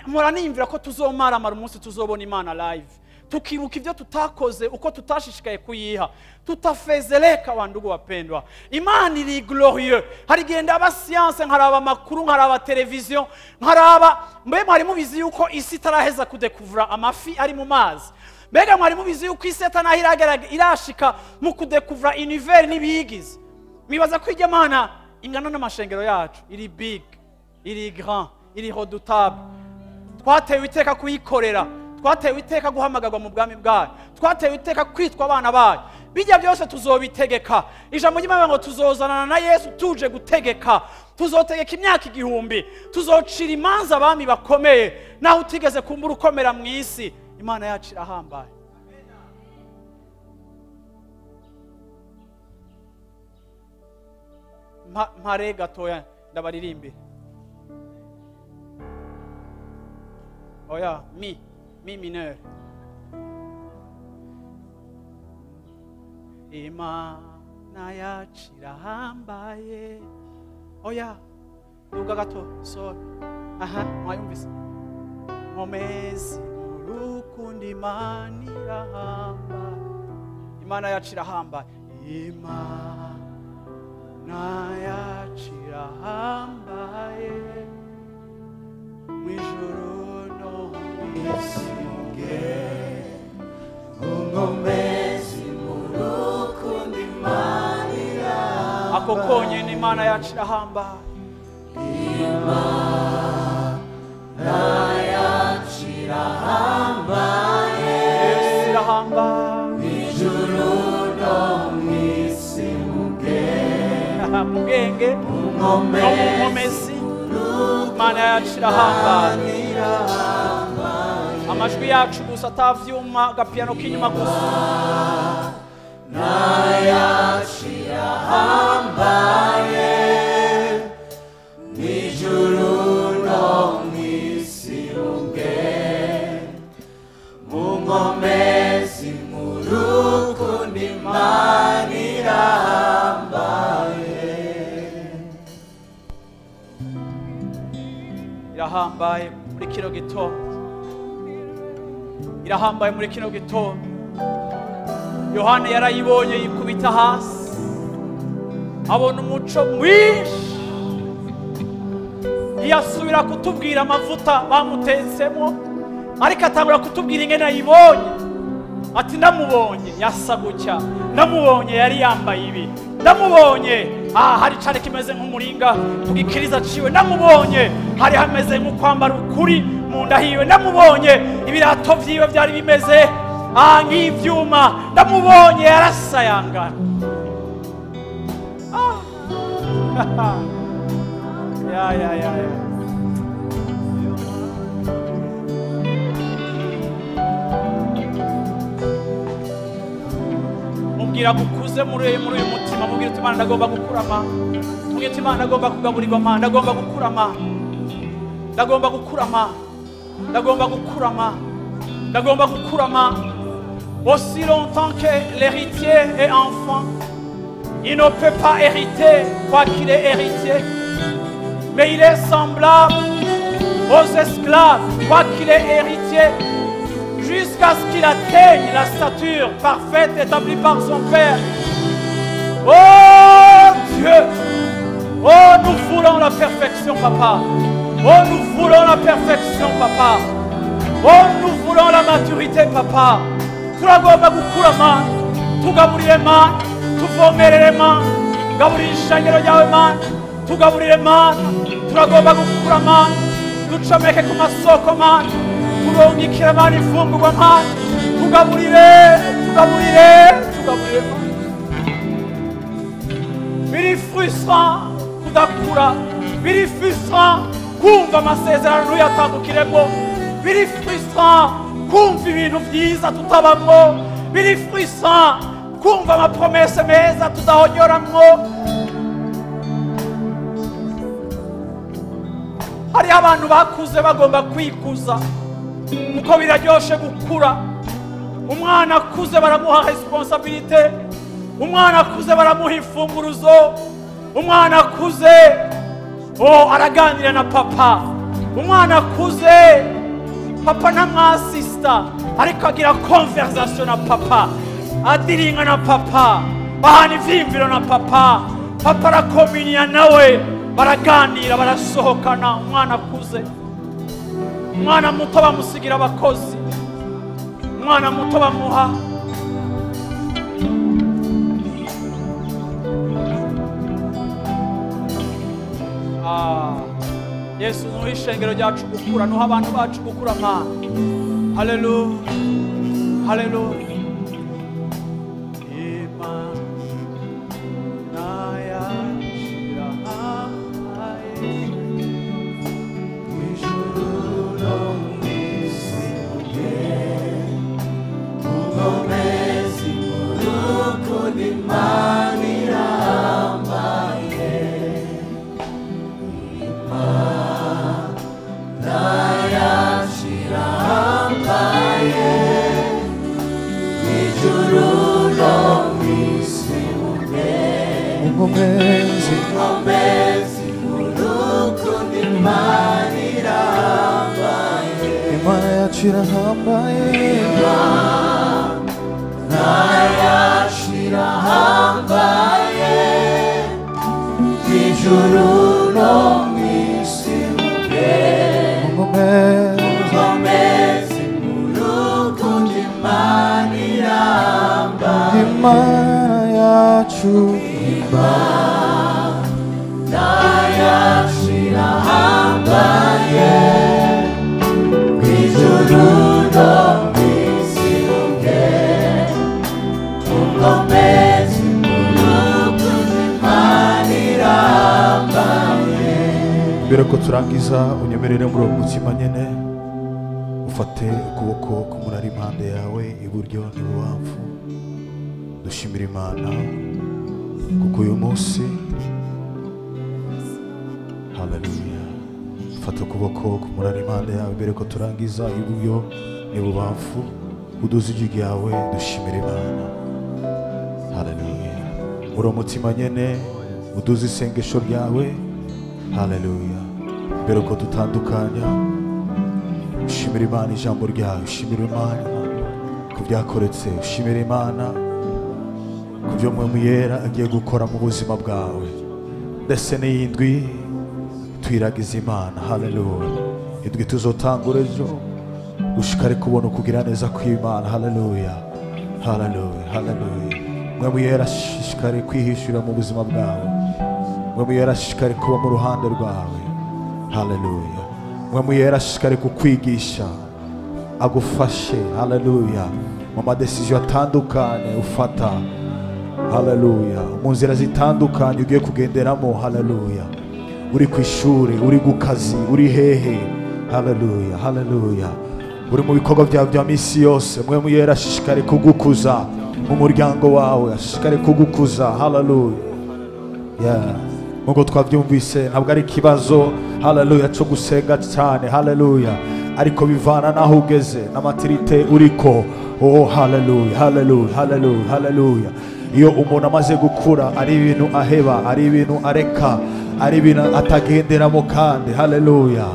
Speaker 1: Muraniyumvira ko tuzomaramara umunsi tuzobona Imana live. Tukibuka ibyo tutakoze, uko tutashishikaye kuyiha, tutafezeleka. Wandugu wapendwa, Imana iri glorieux. Hari igihe ndaba science, nkaraba amakuru, nkaraba televiziyo, nkaraba mbe mwari mubizi yuko isi itaraheza kudekuvura amafi ari mu mazi? Mbega mwari mubizi yuko isi atanaho irashika mu kudekuvura univers n'ibiyigize? Mwibaza ko ijya Mana ingana n'amashengero yacu? Iri big, iri grand, iri redoutable. Twatewe iteka kuyikorera, twatewe iteka guhamagarwa mu bwami bwayo, twatewe iteka kwitwa abana bayo. Bijya byose tuzobitegeka. Ijambo ry'Imana ngo tuzozanana na Yesu tuje gutegeka. Tuzotegeka imyaka 1000, tuzocira imanza abami bakomeye. Naho utigeze kumbura ukomera mu isi, Imana yacu irahambaye. Mpare gatoya ndabaririmbire. Oya, mi mi mineur. Imana yacu irahambaye. Oya, duga gato, sol. Aha, mwayumvise. Nkomezi urukundo Imana irahambaye. Imana yacu irahambaye. Imana yacu irahambaye. Mw'ijuru no mw'isi.
Speaker 3: Unkomezi mu rukundo Imana irahambaye.
Speaker 1: Ako konyene Imana yacu irahambaye.
Speaker 3: Imana yacu irahambaye.
Speaker 1: Yesu irahambaye.
Speaker 3: Mw'ijuru no mw'isi mu
Speaker 1: bwenge no mu nkomezi. Imana yacu irahambaye. Amajwi yacu gusa atavyuma, agapiano k'inyuma gusa.
Speaker 3: Imana yacu irahambaye. Mw'ijuru no mw'isi mu nkomezi mu rukundo Imana irahambaye.
Speaker 1: Irahambaye muri kino gitondo. Irahambaye muri kino gitondo. Yohana yarayibonye yikubita hasi, abona umuco mwinshi. Ntiyasubira kutubwira amavuta bamutetsemo, ariko atangura kutubwira ingene ayibonye. Ati ndamubonye yasa gutya, ndamubonye yari yambaye ibi, ndamubonye hari cyane kimeze nk'umuringa ku gikiriza ciwe, ndamubonye hari hameze nk'ukwambara ukuri mu nda hiwe, ndamubonye ibirato vyiwe byari bimeze nk'ivyuma, ndamubonye yarasayangana. Ya ya ya ya. Mubwira gukuze muri uyu mutima, mubwira uti Imana ndagomba gukurama, mubwira uti Imana ndagomba kugaburirwa, Imana ndagomba gukurama, ndagomba gukurama, ndagomba gukurama, ndagomba gukurama. Aussi longtemps que l'héritier est enfant, il ne peut pas hériter, quoi qu'il est héritier, mais il est semblable aux esclaves, quoi qu'il est héritier, jusqu'à ce qu'il atteigne la stature parfaite établie par son Père. Oh Dieu, oh nous voulons la perfection, Papa. Oh nous voulons la perfection, Papa. Oh nous voulons la maturité, Papa. Turagomba gukura tugaburire Mana, tuvomerere Mana, gaburire ishengero ryawe Mana, tugaburire Mana, turagomba gukura Mana, ducomeke ku masoko Mana, turungikire Mana ifungurwa Mana, tugaburire, tugaburire, tugaburire Mana. Biri frustrant kudakura, biri frustrant kumva amasezerano ntuyatandukiremo, biri frustrant kumva ibintu byiza tutabamwo, biri frustrant kumva amapromese meza tudahonyoramwo. Hariho abantu bakuze bagomba kwikuza, kuko biraryoshe gukura. Umwana akuze baramuha responsabilité, umwana akuze baramuha imfunguruzo, umwana akuze araganira na papa, umwana akuze papa ntamwasista, ariko agira conversation na papa, adiringa na papa, bahana ivyiyumviro na papa, papa arakominia nawe, baraganira, barasohokana. Umwana akuze, umwana muto bamusigira abakozi, umwana muto bamuha Yesu nuha ishengero ryacu gukura, nuha abantu bacu gukura Mana. Haleluya, haleluya. Imana yacu irahambaye,
Speaker 3: Ijuru no mw'isi mukomeze urukundo Imana irambaye. Imana yacu irahambaye, ijuru no mw'isi mukomeze urukundo Imana irambaye.
Speaker 4: Imana yacu irahambaye,
Speaker 3: Imana yacu irahambaye, ijuru no mw'isi mukomeze urukundo Imana irambaye.
Speaker 4: Imana yacu,
Speaker 3: Imana yacu irahambaye, ijuru no mw'isi mukomeze urukundo Imana irambaye.
Speaker 4: Mbere ko turangiza, unyemerere muri uwo mutima nyene ufate ukuboko k'umuntu ari impande yawe iburyo n'ibubamfu. Dushimira Imana kuko uyu munsi, haleluya. Fata ukuboko k'umuntu ari impande yawe mbere ko turangiza, iburyo n'ibubamfu, uduze ijwi ryawe, dushimira Imana. Haleluya. Muri uwo mutima nyene uduze isengesho ryawe. Haleluya. Mbere ko dutandukanya, Ushimira Imana ijambo ryawe, ushimira Imana ku byakoretse, ushimira Imana ku byo Mpwemu Yera agiye gukora mu buzima bwawe. Ndetse n'iyindwi twiragiza Imana. Haleluya. Indwi tuzotangura ejo, ushikare kubona ukugira neza kw'Imana. Haleluya, haleluya, haleluya. Mpwemu Yera ashishikare kwihishura mu buzima bwawe. Mpwemu Yera ashishikare kuba mu ruhande rwawe. Haleluya. Mpwemu Yera ashishikare kukwigisha, agufashe. Haleluya. Mu madesiziyo atandukanye ufata. Haleluya. Mu nzira zitandukanye ugiye kugenderamo. Haleluya. Uri ku ishuri, uri ku kazi, uri hehe. Haleluya, haleluya. Uri mu bikorwa byawe bya misi yose. Mpwemu Yera ashishikare kugukuza mu muryango wawe, ashishikare kugukuza. Haleluya. Yeah. Nkuko twabyumvise, ntabwo ari ikibazo, haleluya, cyo gusenga cyane. Haleluya. Ariko bivana naho ugeze n'amatirite uriko. Oh, haleluya, haleluya, haleluya, haleluya. Iyo umuntu amaze gukura, ari ibintu aheba, ari ibintu areka, ari ibintu atagenderamo kandi. Haleluya.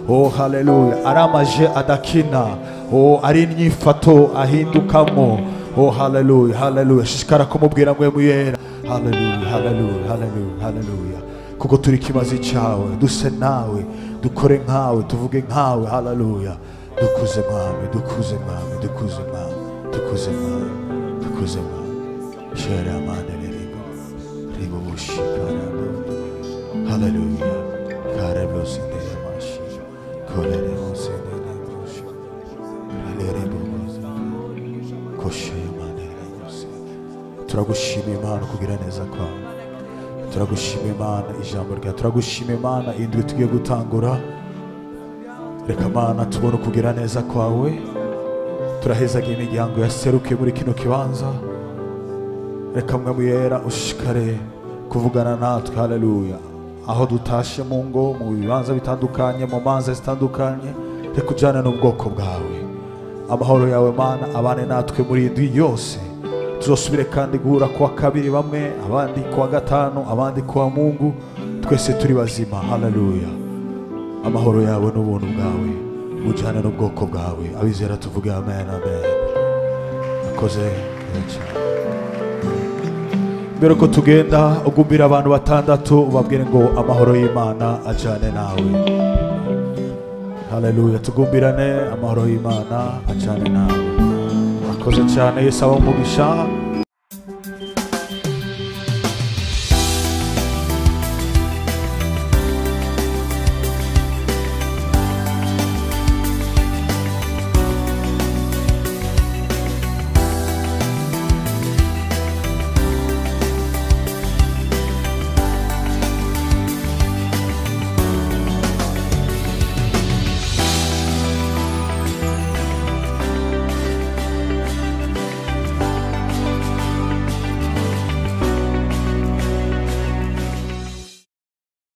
Speaker 4: Oh, haleluya. Ari amaje adakina. Oh, ari inyifato ahindukamo. Oh, haleluya, haleluya. Shishikara kumubwira Mpwemu Yera. Haleluya, haleluya, haleluya, haleluya. Kuko turi kimazi cyawe, duse nawe, dukore nkawe, tuvuge nkawe. Haleluya. Dukuze Mwami, dukuze Mwami, dukuze Mwami, dukuze Mwami, dukuze Mwami. Shere amande ribo, ribo bushikara. Haleluya. Karebo sinde yamashi. Kolere sinde yamashi. Lere bo. Koshe amande ribo. Turagushima Imana kugira neza kwawe. Turagushima Imana ijambo ryawe. Turagushima Imana indwi tugiye gutangura. Reka Mana tubone kugira neza kwawe. Turahezaga imiryango yaserukiye muri kino kibanza. Reka Mpwemu Yera ushishikare kuvugana natwe. Haleluya. Aho dutashe mu ngo, mu bibanza bitandukanye, mu manza zitandukanye, reka ujyane n'ubwoko bwawe. Amahoro yawe Mana abane natwe muri indwi yose. Tuzosubire kandi guhura kuwa kabiri bamwe, abandi kuwa gatanu, abandi kuwa Mungu, twese turi bazima. Haleluya. Amahoro yawe n'ubuntu bwawe bujyane n'ubwoko bwawe. Abizera tuvuge amen, amen. Akoze cyane. Mbere ko tugenda, ugumbira abantu batandatu ubabwire ngo amahoro y'Imana ajyane nawe. Haleluya. Tugumbirane, amahoro y'Imana ajyane nawe. Akoze cyane. Yesu abahe umugisha.